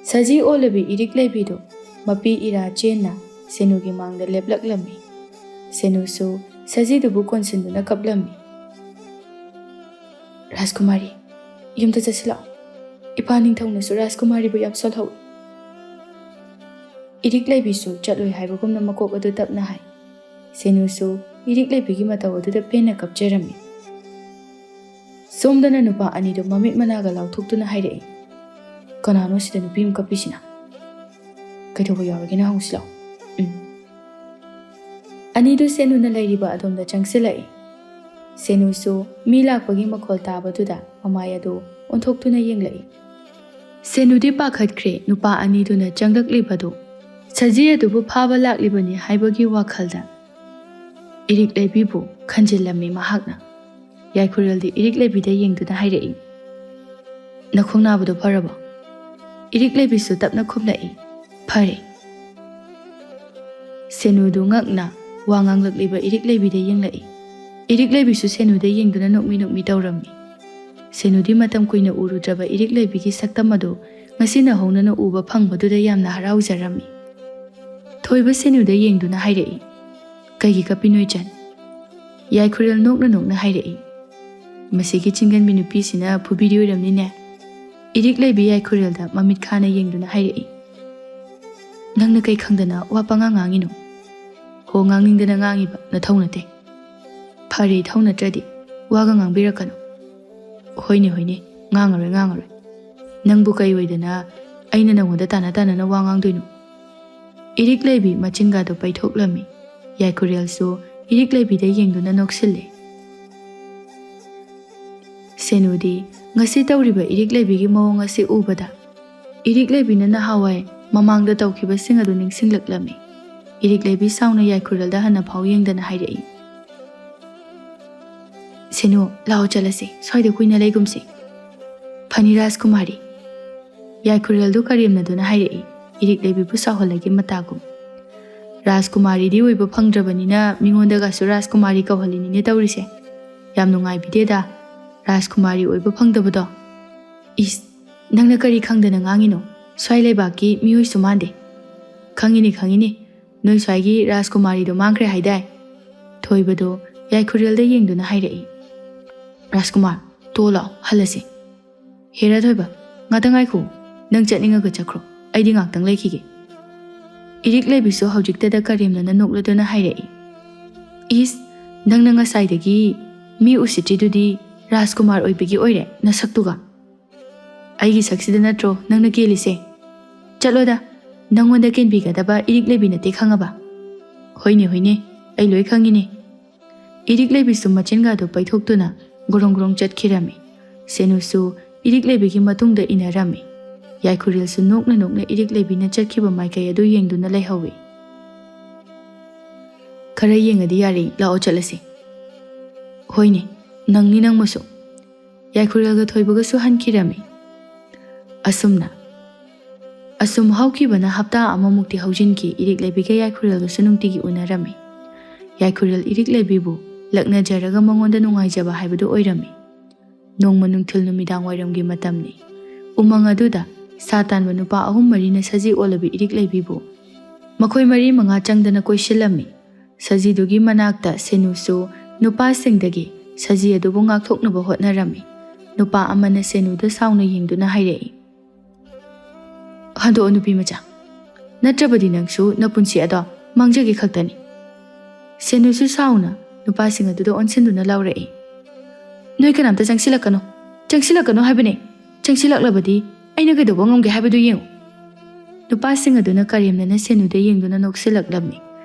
ꯁꯖꯤ ꯑꯣꯜꯂꯕꯤ ꯏꯔꯤꯛ ꯂꯩꯕꯤꯗꯨ ꯃꯄꯤ ꯏꯔꯥ ꯆꯦꯟꯅ ꯁꯦꯅꯨꯒꯤ ꯃꯥꯡꯗ ꯂꯦꯞꯂꯛꯂꯝꯃꯤ꯫ ꯁꯦꯅꯨꯁꯨ ꯁꯖꯤꯗꯨꯕꯨ ꯀꯣꯟꯁꯤꯟꯗꯨꯅ ꯀꯞꯂꯝꯃꯤ꯫ "ꯔꯥꯖꯀꯨꯃꯥꯔꯤ, ꯌꯨꯝꯗ ꯆꯠꯁꯤꯜꯂꯛꯑꯣ꯫ ꯏꯄꯥ ꯅꯤꯡꯊꯧꯅꯁꯨ ꯔꯥꯖꯀꯨꯃꯥꯔꯤꯕꯨ ꯌꯥꯝ ꯁꯣꯜꯍꯧꯏ꯫" ꯏꯔꯤꯛ ꯂꯩꯕꯤꯁꯨ ꯆꯠꯂꯣꯏ ꯍꯥꯏꯕꯒꯨꯝꯅ ꯃꯀꯣꯛ ꯑꯗꯨ ꯇꯞꯅ ꯍꯥꯏ꯫ ꯁꯦꯅꯨꯁꯨ ꯏꯔꯤꯛ ꯂꯩꯕꯤꯒꯤ ꯃꯇꯧ ꯑꯗꯨꯗ ꯄꯦꯟꯅ ꯀꯞꯆꯔꯝꯃꯤ꯫ ꯁꯣꯝꯗꯅ ꯅꯨꯄꯥ ꯑꯅꯤꯗꯨ ꯃꯃꯤꯠ ꯃꯅꯥꯒ ꯂꯥꯎꯊꯣꯛꯇꯨꯅ ꯍꯥꯏꯔꯛꯏ, "ꯀꯅꯥꯅꯣ ꯁꯤꯗ ꯅꯨꯄꯤ ꯑꯃ ꯀꯞꯄꯤꯁꯤꯅ? ꯀꯩꯗꯧꯕ ꯌꯥꯎꯔꯒꯦꯅ ꯍꯪꯉꯨꯁꯤ ꯂꯥꯛꯑꯣ꯫" ꯎꯝ꯫ ꯑꯅꯤꯗꯨ ꯁꯦꯅꯨꯅ ꯂꯩꯔꯤꯕ ꯑꯗꯣꯝꯗ ꯆꯪꯁꯤꯜꯂꯛꯏ꯫ ꯁꯦꯅꯨꯁꯨ ꯃꯤ ꯂꯥꯛꯄꯒꯤ ꯃꯈꯣꯜ ꯇꯥꯕꯗꯨꯗ ꯃꯃꯥꯏ ꯑꯗꯨ ꯑꯣꯟꯊꯣꯛꯇꯨꯅ ꯌꯦꯡꯂꯛꯏ꯫ ꯁꯦꯅꯨꯗꯤ ꯄꯥꯈꯠꯈ꯭ꯔꯦ, ꯅꯨꯄꯥ ꯑꯅꯤꯗꯨꯅ ꯆꯪꯂꯛꯂꯤꯕꯗꯨ ꯁꯖꯤ ꯑꯗꯨꯕꯨ ꯐꯥꯕ ꯂꯥꯛꯂꯤꯕꯅꯤ ꯍꯥꯏꯕꯒꯤ ꯋꯥꯈꯜꯗ꯫ ꯏꯔꯤꯛ ꯂꯩꯕꯤꯕꯨ ꯈꯟꯖꯤꯜꯂꯝꯃꯤ ꯃꯍꯥꯛꯅ꯫ ꯌꯥꯏꯈꯨꯔꯦꯜꯗꯤ ꯏꯔꯤꯛ ꯂꯩꯕꯤꯗ ꯌꯦꯡꯗꯨꯅ ꯍꯥꯏꯔꯛꯏ, "ꯅꯈꯣꯡ ꯅꯥꯕꯗꯣ ꯐꯔꯕꯣ?" ꯏꯔꯤꯛ ꯂꯩꯕꯤꯁꯨ ꯇꯞꯅ ꯈꯨꯝꯂꯛꯏ, "ꯐꯔꯦ꯫" ꯁꯦꯅꯨꯗꯨ ꯉꯛꯅ ꯋꯥ ꯉꯥꯡꯂꯛꯂꯤꯕ ꯏꯔꯤꯛ ꯂꯩꯕꯤꯗ ꯌꯦꯡꯂꯛꯏ꯫ ꯏꯔꯤꯛ ꯂꯩꯕꯤꯁꯨ ꯁꯦꯅꯨꯗ ꯌꯦꯡꯗꯨꯅ ꯅꯣꯛꯃꯤ ꯅꯣꯛꯃꯤ ꯇꯧꯔꯝꯃꯤ꯫ ꯁꯦꯅꯨꯗꯤ ꯃꯇꯝ ꯀꯨꯏꯅ ꯎꯔꯨꯗ꯭ꯔꯕ ꯏꯔꯤꯛ ꯂꯩꯕꯤꯒꯤ ꯁꯛꯇꯝ ꯑꯗꯨ ꯉꯁꯤꯅ ꯍꯧꯅꯅ ꯎꯕ ꯐꯪꯕꯗꯨꯗ ꯌꯥꯝꯅ ꯍꯔꯥꯎꯖꯔꯝꯃꯤ꯫ ꯊꯣꯏꯕ ꯁꯦꯅꯨꯗ ꯌꯦꯡꯗꯨꯅ ꯍꯥꯏꯔꯛꯏ, "ꯀꯩꯒꯤ ꯀꯞꯄꯤꯅꯣ ꯏꯆꯟ?" ꯌꯥꯏꯈꯨꯔꯦꯜ ꯅꯣꯛꯅ ꯅꯣꯛꯅ ꯍꯥꯏꯔꯛꯏ, "ꯃꯁꯤꯒꯤ ꯆꯤꯡꯒꯟꯕꯤ ꯅꯨꯄꯤꯁꯤꯅ ꯐꯨꯕꯤꯔꯤ ꯑꯣꯏꯔꯝꯅꯤꯅꯦ꯫" ꯏꯔꯤꯛ ꯂꯩꯕꯤ ꯌꯥꯏꯈꯨꯔꯦꯜꯗ ꯃꯃꯤꯠ ꯈꯥꯅ ꯌꯦꯡꯗꯨꯅ ꯍꯥꯏꯔꯛꯏ, "ꯅꯪꯅ ꯀꯩ ꯈꯪꯗꯅ ꯋꯥ ꯄꯉꯥꯡ ꯉꯥꯡꯉꯤꯅꯣ?" "ꯍꯣ, ꯉꯥꯡꯅꯤꯡꯗꯅ ꯉꯥꯡꯉꯤꯕ, ꯅꯊꯧ ꯅꯠꯇꯦ꯫" "ꯐꯔꯦ, ꯏꯊꯧ ꯅꯠꯇ꯭ꯔꯗꯤ ꯋꯥꯒ ꯉꯥꯡꯕꯤꯔꯛꯀꯅꯨ꯫" "ꯍꯣꯏꯅꯦ, ꯍꯣꯏꯅꯦ, ꯉꯥꯡꯉꯔꯣꯏ, ꯉꯥꯡꯉꯔꯣꯏ꯫ ꯅꯪꯕꯨ ꯀꯩ ꯑꯣꯏꯗꯅ ꯑꯩꯅ ꯅꯪꯉꯣꯟꯗ ꯇꯥꯅ ꯇꯥꯅꯅ ꯋꯥ ꯉꯥꯡꯗꯣꯏꯅꯣ?" ꯏꯔꯤꯛ ꯂꯩꯕꯤ ꯃꯆꯤꯟꯒꯥꯗꯣ ꯄꯩꯊꯣꯛꯂꯝꯃꯤ꯫ ꯌꯥꯏꯈꯨꯔꯦꯜꯁꯨ ꯏꯔꯤꯛ ꯂꯩꯕꯤꯗ ꯌꯦꯡꯗꯨꯅ ꯅꯣꯛꯁꯤꯜꯂꯦ꯫ ꯁꯦꯅꯨꯗꯤ ꯉꯁꯤ ꯇꯧꯔꯤꯕ ꯏꯔꯤꯛ ꯂꯩꯕꯤꯒꯤ ꯃꯑꯣꯡ ꯑꯁꯤ ꯎꯕꯗ ꯏꯔꯤꯛ ꯂꯩꯕꯤꯅ ꯅꯍꯥꯟꯋꯥꯏ ꯃꯃꯥꯡꯗ ꯇꯧꯈꯤꯕꯁꯤꯡ ꯑꯗꯨ ꯅꯤꯡꯁꯤꯡꯂꯛꯂꯝꯃꯤ꯫ ꯏꯔꯤꯛ ꯂꯩꯕꯤ ꯁꯥꯎꯅ ꯌꯥꯏꯈꯨꯔꯦꯜꯗ ꯍꯟꯅ ꯐꯥꯎ ꯌꯦꯡꯗꯅ ꯍꯥꯏꯔꯛꯏ, "ꯁꯦꯅꯨ, ꯂꯥꯛꯑꯣ ꯆꯠꯂꯁꯤ, ꯁ꯭ꯋꯥꯏꯗ ꯀꯨꯏꯅ ꯂꯩꯒꯨꯝꯁꯤ꯫" "ꯐꯅꯤ ꯔꯥꯖꯀꯨꯃꯥꯔꯤ꯫" ꯌꯥꯏꯈꯨꯔꯦꯜꯗꯨ ꯀꯔꯦꯝꯅꯗꯨꯅ ꯍꯥꯏꯔꯛꯏ, ꯏꯔꯤꯛ ꯂꯩꯕꯤꯕꯨ ꯁꯥꯎꯍꯜꯂꯒꯦ ꯃꯇꯥꯒꯨꯝ꯫ "ꯔꯥꯖꯀꯨꯃꯥꯔꯤꯗꯤ ꯑꯣꯏꯕ ꯐꯪꯗ꯭ꯔꯕꯅꯤꯅ ꯃꯤꯉꯣꯟꯗꯒꯁꯨ ꯔꯥꯖꯀꯨꯃꯥꯔꯤ ꯀꯧꯍꯜꯂꯤꯅꯤꯅꯦ ꯇꯧꯔꯤꯁꯦ꯫ ꯌꯥꯝ ꯅꯨꯡꯉꯥꯏꯕꯤꯗꯦꯗ ꯔꯥꯖꯀꯨꯃꯥꯔꯤ ꯑꯣꯏꯕ ꯐꯪꯗꯕꯗꯣ꯫" "ꯏꯁ, ꯅꯪꯅ ꯀꯔꯤ ꯈꯪꯗꯅ ꯉꯥꯡꯉꯤꯅꯣ? ꯁ꯭ꯋꯥꯏ ꯂꯩꯕꯥꯛꯀꯤ ꯃꯤꯑꯣꯏꯁꯨ ꯃꯥꯟꯗꯦ꯫" "ꯈꯪꯉꯤꯅꯤ, ꯈꯪꯉꯤꯅꯤ꯫ ꯅꯣꯏ ꯁ꯭ꯋꯥꯏꯒꯤ ꯔꯥꯖꯀꯨꯃꯥꯔꯤꯗꯣ ꯃꯥꯡꯈ꯭ꯔꯦ ꯍꯥꯏꯗꯥꯏ?" ꯊꯣꯏꯕꯗꯣ ꯌꯥꯏꯈꯨꯔꯦꯜꯗ ꯌꯦꯡꯗꯨꯅ ꯍꯥꯏꯔꯛꯏ꯫ "ꯔꯥꯖꯀꯨꯃꯥꯔ, ꯇꯣ ꯂꯥꯛꯑꯣ, ꯍꯜꯂꯁꯤ꯫" "ꯍꯦꯔꯥ ꯊꯣꯏꯕ, ꯉꯥꯛꯇꯪ ꯉꯥꯏꯈꯣ꯫ ꯅꯪ ꯆꯠꯅꯤꯡꯉꯒ ꯆꯠꯈ꯭ꯔꯣ, ꯑꯩꯗꯤ ꯉꯥꯛꯇꯪ ꯂꯩꯈꯤꯒꯦ꯫" ꯏꯔꯤꯛ ꯂꯩꯕꯤꯁꯨ ꯍꯧꯖꯤꯛꯇꯗ ꯀꯔꯦꯝꯅꯅ ꯅꯣꯛꯂꯗꯨꯅ ꯍꯥꯏꯔꯛꯏ, "ꯏꯁ, ꯅꯪꯅ ꯉꯁꯥꯏꯗꯒꯤ ꯃꯤ ꯎꯁꯤꯠꯇ꯭ꯔꯤꯗꯨꯗꯤ ꯔꯥꯖꯀꯨꯃꯥꯔ ꯑꯣꯏꯕꯒꯤ ꯑꯣꯏꯔꯦ ꯅꯁꯛꯇꯨꯒ꯫ ꯑꯩꯒꯤ ꯁꯛꯁꯤꯗ ꯅꯠꯇ꯭ꯔꯣ ꯅꯪꯅ ꯀꯦꯜꯂꯤꯁꯦ? ꯆꯠꯂꯣꯗ, ꯅꯪꯉꯣꯟꯗ ꯀꯦꯟꯕꯤꯒꯗꯕ ꯏꯔꯤꯛ ꯂꯩꯕꯤ ꯅꯠꯇꯦ ꯈꯪꯉꯕ?" "ꯍꯣꯏꯅꯦ, ꯍꯣꯏꯅꯦ, ꯑꯩ ꯂꯣꯏ ꯈꯪꯉꯤꯅꯦ꯫" ꯏꯔꯤꯛ ꯂꯩꯕꯤꯁꯨ ꯃꯆꯤꯟꯒꯥꯗꯨ ꯄꯩꯊꯣꯛꯇꯨꯅ ꯒꯣꯔꯣꯡ ꯒꯣꯔꯣꯡ ꯆꯠꯈꯤꯔꯝꯃꯤ꯫ ꯁꯦꯅꯨꯁꯨ ꯏꯔꯤꯛ ꯂꯩꯕꯤꯒꯤ ꯃꯇꯨꯡꯗ ꯏꯟꯅꯔꯝꯃꯤ꯫ ꯌꯥꯏꯈꯨꯔꯦꯜꯁꯨ ꯅꯣꯛꯅ ꯅꯣꯛꯅ ꯏꯔꯤꯛ ꯂꯩꯕꯤꯅ ꯆꯠꯈꯤꯕ ꯃꯥꯏꯀꯩ ꯑꯗꯨ ꯌꯦꯡꯗꯨꯅ ꯂꯩꯍꯧꯏ꯫ "ꯈꯔ ꯌꯦꯡꯉꯗꯤ ꯌꯥꯔꯦ, ꯂꯥꯛꯑꯣ ꯆꯠꯂꯁꯤ꯫" "ꯍꯣꯏꯅꯦ, ꯅꯪꯅꯤ ꯅꯪꯃꯁꯨ꯫" ꯌꯥꯏꯈꯨꯔꯦꯜꯒ ꯊꯣꯏꯕꯒꯁꯨ ꯍꯟꯈꯤꯔꯝꯃꯤ꯫ ꯑꯁꯨꯝꯅ ꯑꯁꯨꯝ ꯍꯧꯈꯤꯕꯅ ꯍꯞꯇꯥ ꯑꯃꯃꯨꯛꯇꯤ ꯍꯧꯖꯤꯟꯈꯤ꯫ ꯏꯔꯤꯛꯂꯩꯕꯤꯒ ꯌꯥꯏꯈꯨꯔꯦꯜꯒꯁꯨ ꯅꯨꯡꯇꯤꯒꯤ ꯎꯅꯔꯝꯃꯤ꯫ ꯌꯥꯏꯈꯨꯔꯦꯜ ꯏꯔꯤꯛꯂꯩꯕꯤꯕꯨ ꯂꯛꯅꯖꯔꯒ ꯃꯉꯣꯟꯗ ꯅꯨꯡꯉꯥꯏꯖꯕ ꯍꯥꯏꯕꯗꯨ ꯑꯣꯏꯔꯝꯃꯤ꯫ ꯅꯣꯡꯃ ꯅꯨꯡꯊꯤꯜ ꯅꯨꯃꯤꯗꯥꯡ ꯋꯥꯏꯔꯝꯒꯤ ꯃꯇꯝꯅꯤ꯫ ꯎꯃꯪ ꯑꯗꯨꯗ ꯁꯥ ꯇꯥꯟꯕ ꯅꯨꯄꯥ ꯑꯍꯨꯝ ꯃꯔꯤꯅ ꯁꯖꯤ ꯑꯣꯜꯂꯕꯤ ꯏꯔꯤꯛꯂꯩꯕꯤꯕꯨ ꯃꯈꯣꯏ ꯃꯔꯤ ꯃꯉꯥ ꯆꯪꯗꯅ ꯀꯣꯏꯁꯤꯜꯂꯝꯃꯤ꯫ ꯁꯖꯤꯗꯨꯒꯤ ꯃꯅꯥꯛꯇ ꯁꯦꯅꯨꯁꯨ ꯅꯨꯄꯥꯁꯤꯡꯗꯒꯤ ꯁꯖꯤ ꯑꯗꯨꯕꯨ ꯉꯥꯛꯊꯣꯛꯅꯕ ꯍꯣꯠꯅꯔꯝꯃꯤ꯫ ꯅꯨꯄꯥ ꯑꯃꯅ ꯁꯦꯅꯨꯗ ꯁꯥꯎꯅ ꯌꯦꯡꯗꯨꯅ ꯍꯥꯏꯔꯛꯏ, "ꯍꯟꯗꯣꯛꯑꯣ ꯅꯨꯄꯤ ꯃꯆꯥ, ꯅꯠꯇ꯭ꯔꯕꯗꯤ ꯅꯪꯁꯨ ꯅꯄꯨꯟꯁꯤ ꯑꯗꯣ ꯃꯥꯡꯖꯒꯦ ꯈꯛꯇꯅꯤ꯫" ꯁꯦꯅꯨꯁꯨ ꯁꯥꯎꯅ ꯅꯨꯄꯥꯁꯤꯡ ꯑꯗꯨꯗ ꯑꯣꯟꯁꯤꯟꯗꯨꯅ ꯂꯥꯎꯔꯛꯏ, "ꯅꯣꯏ ꯀꯅꯥꯝꯇ ꯆꯪꯁꯤꯜꯂꯛꯀꯅꯨ, ꯆꯪꯁꯤꯜꯂꯛꯀꯅꯨ ꯍꯥꯏꯕꯅꯦ꯫ ꯆꯪꯁꯤꯜꯂꯛꯂꯕꯗꯤ ꯑꯩꯅ ꯀꯩꯗꯧꯕ ꯉꯝꯒꯦ ꯍꯥꯏꯕꯗꯨ ꯌꯦꯡꯉꯨ꯫" ꯅꯨꯄꯥꯁꯤꯡ ꯑꯗꯨꯅ ꯀꯔꯦꯝꯅꯅ ꯁꯦꯅꯨꯗ ꯌꯦꯡꯗꯨꯅ ꯅꯣꯛꯁꯤꯜꯂꯛꯂꯝꯃꯤ꯫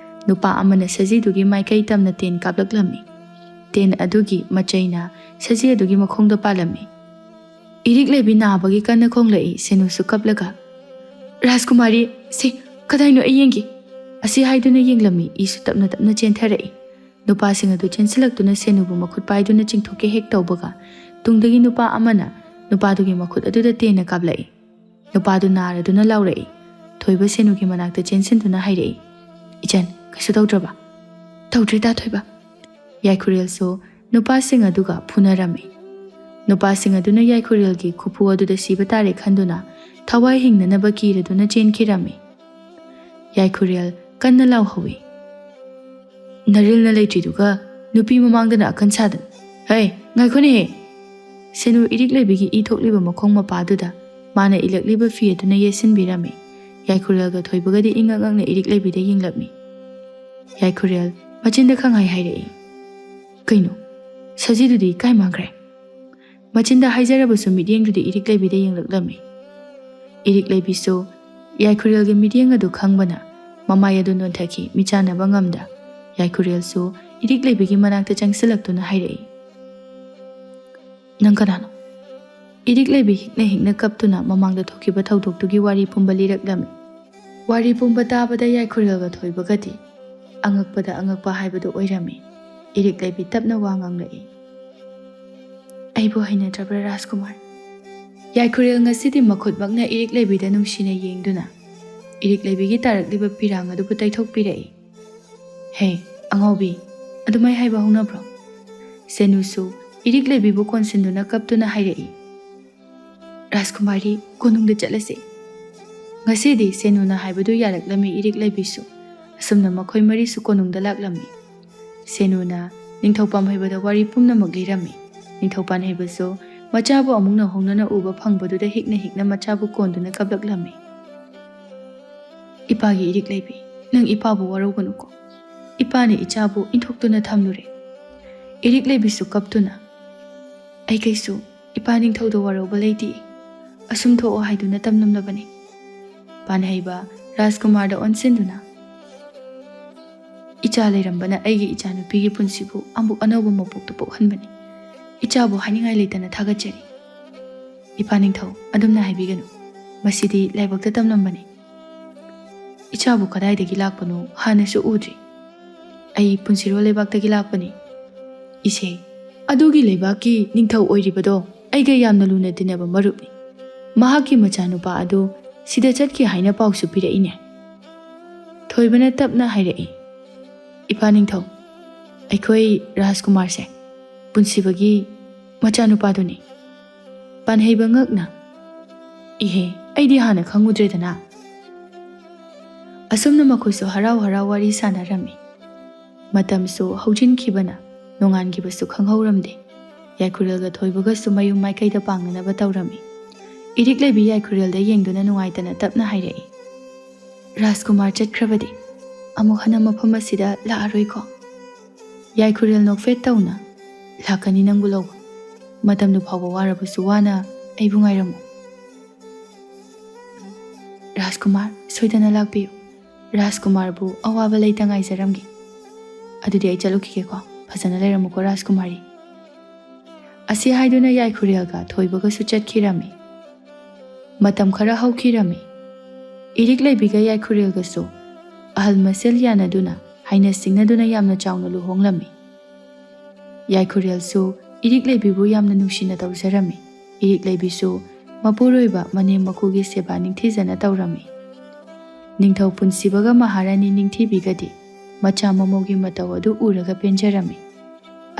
ꯅꯨꯄꯥ ꯑꯃꯅ ꯁꯖꯤꯗꯨꯒꯤ ꯃꯥꯏꯀꯩ ꯇꯝꯅ ꯇꯦꯟ ꯀꯥꯞꯂꯛꯂꯝꯃꯤ꯫ ꯇꯦꯟ ꯑꯗꯨꯒꯤ ꯃꯆꯩꯅ ꯁꯖꯤ ꯑꯗꯨꯒꯤ ꯃꯈꯣꯡꯗ ꯄꯥꯜꯂꯝꯃꯤ꯫ ꯏꯔꯤꯛꯂꯩꯕꯤ ꯅꯥꯕꯒꯤ ꯀꯟꯅ ꯈꯣꯡꯂꯛꯏ꯫ ꯁꯦꯅꯨꯁꯨ ꯀꯞꯂꯒ, "ꯔꯥꯖꯀꯨꯃꯥꯔꯤ, ꯁꯤ ꯀꯗꯥꯏꯅꯣ ꯑꯩ ꯌꯦꯡꯒꯦ?" ꯑꯁꯤ ꯍꯥꯏꯗꯨꯅ ꯌꯦꯡꯂꯝꯃꯤ꯫ ꯏꯁꯨ ꯇꯞꯅ ꯇꯞꯅ ꯆꯦꯟꯊꯔꯛꯏ꯫ ꯅꯨꯄꯥꯁꯤꯡ ꯑꯗꯨ ꯆꯦꯟꯁꯤꯜꯂꯛꯇꯨꯅ ꯁꯦꯅꯨꯕꯨ ꯃꯈꯨꯠ ꯄꯥꯏꯗꯨꯅ ꯆꯤꯡꯊꯣꯛꯀꯦ ꯍꯦꯛ ꯇꯧꯕꯒ, ꯇꯨꯡꯗꯒꯤ ꯅꯨꯄꯥ ꯑꯃꯅ ꯅꯨꯄꯥꯗꯨꯒꯤ ꯃꯈꯨꯠ ꯑꯗꯨꯗ ꯇꯦꯟꯅ ꯀꯥꯞꯂꯛꯏ꯫ ꯅꯨꯄꯥꯗꯨ ꯅꯥꯔꯗꯨꯅ ꯂꯥꯎꯔꯛꯏ꯫ ꯊꯣꯏꯕ ꯁꯦꯅꯨꯒꯤ ꯃꯅꯥꯛꯇ ꯆꯦꯟꯁꯤꯟꯗꯨꯅ ꯍꯥꯏꯔꯛꯏ, "ꯏꯆꯟ, ꯀꯩꯁꯨ ꯇꯧꯗ꯭ꯔꯕ?" "ꯇꯧꯗ꯭ꯔꯦ ꯗꯥ ꯊꯣꯏꯕ꯫" ꯌꯥꯏꯈꯨꯔꯦꯜꯁꯨ ꯅꯨꯄꯥꯁꯤꯡ ꯑꯗꯨꯒ ꯐꯨꯅꯔꯝꯃꯤ꯫ ꯅꯨꯄꯥꯁꯤꯡ ꯑꯗꯨꯅ ꯌꯥꯏꯈꯨꯔꯦꯜꯒꯤ ꯈꯨꯐꯨ ꯑꯗꯨꯗ ꯁꯤꯕ ꯇꯥꯔꯦ ꯈꯟꯗꯨꯅ ꯊꯋꯥꯏ ꯍꯤꯡꯅꯅꯕ ꯀꯤꯔꯗꯨꯅ ꯆꯦꯟꯈꯤꯔꯝꯃꯤ꯫ ꯌꯥꯏꯈꯨꯔꯦꯜ ꯀꯟꯅ ꯂꯥꯎꯍꯧꯏ, "ꯅꯔꯤꯜꯅ ꯂꯩꯇ꯭ꯔꯤꯗꯨꯒ ꯅꯨꯄꯤ ꯃꯃꯥꯡꯗꯅ ꯑꯀꯟ ꯁꯥꯗꯅ꯫ ꯍꯩ, ꯉꯥꯏꯈꯣꯅꯦꯍꯦ!" ꯁꯦꯅꯨ ꯏꯔꯤꯛꯂꯩꯕꯤꯒꯤ ꯏ ꯊꯣꯛꯂꯤꯕ ꯃꯈꯣꯡ ꯃꯄꯥꯗꯨꯗ ꯃꯥꯅ ꯏꯜꯂꯛꯂꯤꯕ ꯐꯤ ꯑꯗꯨꯅ ꯌꯦꯠꯁꯤꯟꯕꯤꯔꯝꯃꯤ꯫ ꯌꯥꯏꯈꯨꯔꯦꯜꯒ ꯊꯣꯏꯕꯒꯗꯤ ꯏꯉꯛ ꯉꯛꯅ ꯏꯔꯤꯛꯂꯩꯕꯤꯗ ꯌꯦꯡꯂꯛꯃꯤ꯫ ꯌꯥꯏꯈꯨꯔꯦꯜ ꯃꯆꯤꯟꯗ ꯈꯪꯍꯥꯏ ꯍꯥꯏꯔꯛꯏ, "ꯀꯩꯅꯣ? ꯁꯖꯤꯗꯨꯗꯤ ꯀꯥꯏ ꯃꯥꯡꯈ꯭ꯔꯦ?" ꯃꯆꯤꯟꯗ ꯍꯥꯏꯖꯔꯕꯁꯨ ꯃꯤꯠꯌꯦꯡꯗꯨꯗꯤ ꯏꯔꯤꯛꯂꯩꯕꯤꯗ ꯌꯦꯡꯂꯛꯂꯝꯃꯤ꯫ ꯏꯔꯤꯛꯂꯩꯕꯤꯁꯨ ꯌꯥꯏꯈꯨꯔꯦꯜꯒꯤ ꯃꯤꯠꯌꯦꯡ ꯑꯗꯨ ꯈꯪꯕꯅ ꯃꯃꯥꯏ ꯑꯗꯨ ꯅꯣꯟꯊꯈꯤ꯫ ꯃꯤꯆꯥꯟꯅꯕ ꯉꯝꯗ ꯌꯥꯏꯈꯨꯔꯦꯜꯁꯨ ꯏꯔꯤꯛꯂꯩꯕꯤꯒꯤ ꯃꯅꯥꯛꯇ ꯆꯪꯁꯤꯜꯂꯛꯇꯨꯅ ꯍꯥꯏꯔꯛꯏ, "ꯅꯪ ꯀꯅꯥꯅꯣ?" ꯏꯔꯤꯛꯂꯩꯕꯤ ꯍꯤꯛꯅ ꯍꯤꯛꯅ ꯀꯞꯇꯨꯅ ꯃꯃꯥꯡꯗ ꯊꯣꯛꯈꯤꯕ ꯊꯧꯗꯣꯛꯇꯨꯒꯤ ꯋꯥꯔꯤ ꯄꯨꯝꯕ ꯂꯤꯔꯛꯂꯝꯃꯤ꯫ ꯋꯥꯔꯤ ꯄꯨꯝꯕ ꯇꯥꯕꯗ ꯌꯥꯏꯈꯨꯔꯦꯜꯒ ꯊꯣꯏꯕꯒꯗꯤ ꯑꯉꯛꯄꯗ ꯑꯉꯛꯄ ꯍꯥꯏꯕꯗꯨ ꯑꯣꯏꯔꯝꯃꯤ꯫ ꯏꯔꯤꯛ ꯂꯩꯕꯤ ꯇꯞꯅ ꯋꯥ ꯉꯥꯡꯂꯛꯏ꯫ "ꯑꯩꯕꯨ ꯍꯩꯅꯗ꯭ꯔꯕ꯭ꯔꯥ ꯔꯥꯖꯀꯨꯃꯥꯔ?" ꯌꯥꯏꯈꯨꯔꯦꯜ ꯉꯁꯤꯗꯤ ꯃꯈꯨꯠꯃꯛꯅ ꯏꯔꯤꯛ ꯂꯩꯕꯤꯗ ꯅꯨꯡꯁꯤꯅ ꯌꯦꯡꯗꯨꯅ ꯏꯔꯤꯛ ꯂꯩꯕꯤꯒꯤ ꯇꯥꯔꯛꯂꯤꯕ ꯄꯤꯔꯥꯡ ꯑꯗꯨꯕꯨ ꯇꯩꯊꯣꯛꯄꯤꯔꯛꯏ꯫ "ꯍꯦ, ꯑꯉꯥꯎꯕꯤ, ꯑꯗꯨꯃꯥꯏ ꯍꯥꯏꯕ ꯍꯧꯅꯕ꯭ꯔꯣ?" ꯁꯦꯅꯨꯁꯨ ꯏꯔꯤꯛ ꯂꯩꯕꯤꯕꯨ ꯀꯣꯟꯁꯤꯟꯗꯨꯅ ꯀꯞꯇꯨꯅ ꯍꯥꯏꯔꯛꯏ꯫ "ꯔꯥꯖꯀꯨꯃꯥꯔꯤ, ꯀꯣꯅꯨꯡꯗ ꯆꯠꯂꯁꯤ꯫" ꯉꯁꯤꯗꯤ ꯁꯦꯅꯨꯅ ꯍꯥꯏꯕꯗꯨ ꯌꯥꯔꯛꯂꯝꯃꯤ ꯏꯔꯤꯛ ꯂꯩꯕꯤꯁꯨ꯫ ꯑꯁꯨꯝꯅ ꯃꯈꯣꯏ ꯃꯔꯤꯁꯨ ꯀꯣꯅꯨꯡꯗ ꯂꯥꯛꯂꯝꯃꯤ꯫ ꯁꯦꯅꯨꯅ ꯅꯤꯡꯊꯧ ꯄꯥꯝꯍꯩꯕꯗ ꯋꯥꯔꯤ ꯄꯨꯝꯅꯃꯛ ꯂꯤꯔꯝꯃꯤ꯫ ꯅꯤꯡꯊꯧ ꯄꯥꯝꯍꯩꯕꯁꯨ ꯃꯆꯥꯕꯨ ꯑꯃꯨꯛ ꯅꯧꯍꯧꯅꯅ ꯎꯕ ꯐꯪꯕꯗꯨꯗ ꯍꯤꯛꯅ ꯍꯤꯛꯅ ꯃꯆꯥꯕꯨ ꯀꯣꯟꯗꯨꯅ ꯀꯞꯂꯛꯂꯝꯃꯤ꯫ "ꯏꯄꯥꯒꯤ ꯏꯔꯤꯛ ꯂꯩꯕꯤ, ꯅꯪ ꯏꯄꯥꯕꯨ ꯋꯥꯔꯧꯒꯅꯨꯀꯣ꯫ ꯏꯄꯥꯅ ꯏꯆꯥꯕꯨ ꯏꯟꯊꯣꯛꯇꯨꯅ ꯊꯝꯂꯨꯔꯦ꯫" ꯏꯔꯤꯛ ꯂꯩꯕꯤꯁꯨ ꯀꯞꯇꯨꯅ, "ꯑꯩ ꯀꯩꯁꯨ ꯏꯄꯥ ꯅꯤꯡꯊꯧꯗ ꯋꯥꯔꯧꯕ ꯂꯩꯇꯦ꯫ ꯑꯁꯨꯝ ꯊꯣꯛꯑꯣ ꯍꯥꯏꯗꯨꯅ ꯇꯝꯂꯝꯂꯕꯅꯤ꯫" ꯄꯥꯟꯍꯩꯕ ꯔꯥꯖꯀꯨꯃꯥꯔꯗ ꯑꯣꯟꯁꯤꯟꯗꯨꯅ, "ꯏꯆꯥ ꯂꯩꯔꯝꯕꯅ ꯑꯩꯒꯤ ꯏꯆꯥꯅꯨꯄꯤꯒꯤ ꯄꯨꯟꯁꯤꯕꯨ ꯑꯃꯨꯛ ꯑꯅꯧꯕ ꯃꯄꯣꯛꯇ ꯄꯣꯛꯍꯟꯕꯅꯤ꯫ ꯏꯆꯥꯕꯨ ꯍꯥꯏꯅꯤꯡꯉꯥꯏ ꯂꯩꯇꯅ ꯊꯥꯒꯠꯆꯔꯤ꯫" "ꯏꯄꯥ ꯅꯤꯡꯊꯧ, ꯑꯗꯨꯝꯅ ꯍꯥꯏꯕꯤꯒꯅꯨ꯫ ꯃꯁꯤꯗꯤ ꯂꯥꯏꯕꯛꯇ ꯇꯝꯂꯝꯕꯅꯤ꯫" "ꯏꯆꯥꯕꯨ ꯀꯗꯥꯏꯗꯒꯤ ꯂꯥꯛꯄꯅꯣ ꯍꯥꯟꯅꯁꯨ ꯎꯗ꯭ꯔꯤ꯫ ꯑꯩ ꯄꯨꯟꯁꯤꯔꯣꯜ ꯂꯩꯕꯥꯛꯇꯒꯤ ꯂꯥꯛꯄꯅꯤ꯫" "ꯏꯆꯦ, ꯑꯗꯨꯒꯤ ꯂꯩꯕꯥꯛꯀꯤ ꯅꯤꯡꯊꯧ ꯑꯣꯏꯔꯤꯕꯗꯣ ꯑꯩꯒ ꯌꯥꯝꯅ ꯂꯨꯅ ꯇꯤꯟꯅꯕ ꯃꯔꯨꯞꯅꯤ꯫ ꯃꯍꯥꯛꯀꯤ ꯃꯆꯥꯅꯨꯄꯥ ꯑꯗꯨ ꯁꯤꯗ ꯆꯠꯈꯤ ꯍꯥꯏꯅ ꯄꯥꯎꯁꯨ ꯄꯤꯔꯛꯏꯅꯦ꯫" ꯊꯣꯏꯕꯅ ꯇꯞꯅ ꯍꯥꯏꯔꯛꯏ꯫ "ꯏꯄꯥ ꯅꯤꯡꯊꯧ, ꯑꯩꯈꯣꯏ ꯔꯥꯖꯀꯨꯃꯥꯔꯁꯦ ꯄꯨꯟꯁꯤꯕꯒꯤ ꯃꯆꯥꯅꯨꯄꯥꯗꯨꯅꯤ꯫" ꯄꯥꯟꯍꯩꯕ ꯉꯛꯅ, "ꯏꯍꯦ, ꯑꯩꯗꯤ ꯍꯥꯟꯅ ꯈꯪꯉꯨꯗ꯭ꯔꯦꯗꯅ꯫" ꯑꯁꯨꯝꯅ ꯃꯈꯣꯏꯁꯨ ꯍꯔꯥꯎ ꯍꯔꯥꯎ ꯋꯥꯔꯤ ꯁꯥꯟꯅꯔꯝꯃꯤ꯫ ꯃꯇꯝꯁꯨ ꯍꯧꯖꯤꯟꯈꯤꯕꯅ ꯅꯣꯡꯉꯥꯟꯈꯤꯕꯁꯨ ꯈꯪꯍꯧꯔꯝꯗꯦ꯫ ꯌꯥꯏꯈꯨꯔꯦꯜꯒ ꯊꯣꯏꯕꯒꯁꯨ ꯃꯌꯨꯝ ꯃꯥꯏꯀꯩꯗ ꯄꯥꯡꯅꯅꯕ ꯇꯧꯔꯝꯃꯤ꯫ ꯏꯔꯤꯛ ꯂꯩꯕꯤ ꯌꯥꯏꯈꯨꯔꯦꯜꯗ ꯌꯦꯡꯗꯨꯅ ꯅꯨꯡꯉꯥꯏꯇꯅ ꯇꯞꯅ ꯍꯥꯏꯔꯛꯏ, "ꯔꯥꯖꯀꯨꯃꯥꯔ ꯆꯠꯈ꯭ꯔꯕꯗꯤ ꯑꯃꯨꯛ ꯍꯟꯅ ꯃꯐꯝ ꯑꯁꯤꯗ ꯂꯥꯛꯑꯔꯣꯏꯀꯣ?" ꯌꯥꯏꯈꯨꯔꯦꯜ ꯅꯣꯛꯐꯦꯠ ꯇꯧꯅ, "ꯂꯥꯛꯀꯅꯤ ꯅꯪꯕꯨ ꯂꯧꯕ꯫ ꯃꯇꯝꯗꯨ ꯐꯥꯎꯕ ꯋꯥꯔꯕꯁꯨ ꯋꯥꯅ ꯑꯩꯕꯨ ꯉꯥꯏꯔꯝꯃꯨ꯫" "ꯔꯥꯖꯀꯨꯃꯥꯔ, ꯁꯣꯏꯗꯅ ꯂꯥꯛꯄꯤꯌꯨ꯫ ꯔꯥꯖꯀꯨꯃꯥꯔꯕꯨ ꯑꯋꯥꯕ ꯂꯩꯇ ꯉꯥꯏꯖꯔꯝꯒꯦ꯫ ꯑꯗꯨꯗꯤ ꯑꯩ ꯆꯠꯂꯨꯈꯤꯒꯦꯀꯣ꯫ ꯐꯖꯅ ꯂꯩꯔꯝꯃꯨꯀꯣ ꯔꯥꯖꯀꯨꯃꯥꯔꯤ꯫" ꯑꯁꯤ ꯍꯥꯏꯗꯨꯅ ꯌꯥꯏꯈꯨꯔꯦꯜꯒ ꯊꯣꯏꯕꯒꯁꯨ ꯆꯠꯈꯤꯔꯝꯃꯤ꯫ ꯃꯇꯝ ꯈꯔ ꯍꯧꯈꯤꯔꯝꯃꯤ꯫ ꯏꯔꯤꯛ ꯂꯩꯕꯤꯒ ꯌꯥꯏꯈꯨꯔꯦꯜꯒꯁꯨ ꯑꯍꯜ ꯃꯁꯦꯜ ꯌꯥꯅꯗꯨꯅ ꯍꯥꯏꯅ ꯁꯤꯡꯅꯗꯨꯅ ꯌꯥꯝꯅ ꯆꯥꯎꯅ ꯂꯨꯍꯣꯡꯂꯝꯃꯤ꯫ ꯌꯥꯏꯈꯨꯔꯦꯜꯁꯨ ꯏꯔꯤꯛ ꯂꯩꯕꯤꯕꯨ ꯌꯥꯝꯅ ꯅꯨꯡꯁꯤꯅ ꯇꯧꯖꯔꯝꯃꯤ꯫ ꯏꯔꯤꯛ ꯂꯩꯕꯤꯁꯨ ꯃꯄꯨꯔꯣꯏꯕ ꯃꯅꯦꯝ ꯃꯀꯨꯒꯤ ꯁꯦꯕꯥ ꯅꯤꯡꯊꯤꯖꯅ ꯇꯧꯔꯝꯃꯤ꯫ ꯅꯤꯡꯊꯧ ꯄꯨꯟꯁꯤꯕꯒ ꯃꯍꯥꯔꯥꯅꯤ ꯅꯤꯡꯊꯤꯕꯤꯒꯗꯤ ꯃꯆꯥ ꯃꯃꯧꯒꯤ ꯃꯇꯧ ꯑꯗꯨ ꯎꯔꯒ ꯄꯦꯟꯖꯔꯝꯃꯤ꯫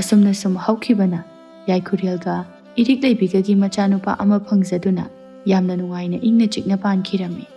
ꯑꯁꯨꯝꯅ ꯁꯨꯝ ꯍꯧꯈꯤꯕꯅ ꯌꯥꯏꯈꯨꯔꯦꯜꯒ ꯏꯔꯤꯛ ꯂꯩꯕꯤꯒꯒꯤ ꯃꯆꯥꯅꯨꯄꯥ ꯑꯃ ꯐꯪꯖꯗꯨꯅ ꯌꯥꯝꯅ ꯅꯨꯡꯉꯥꯏꯅ ꯏꯪꯅ ꯆꯤꯛꯅ ꯄꯥꯟꯈꯤꯔꯝꯃꯤ꯫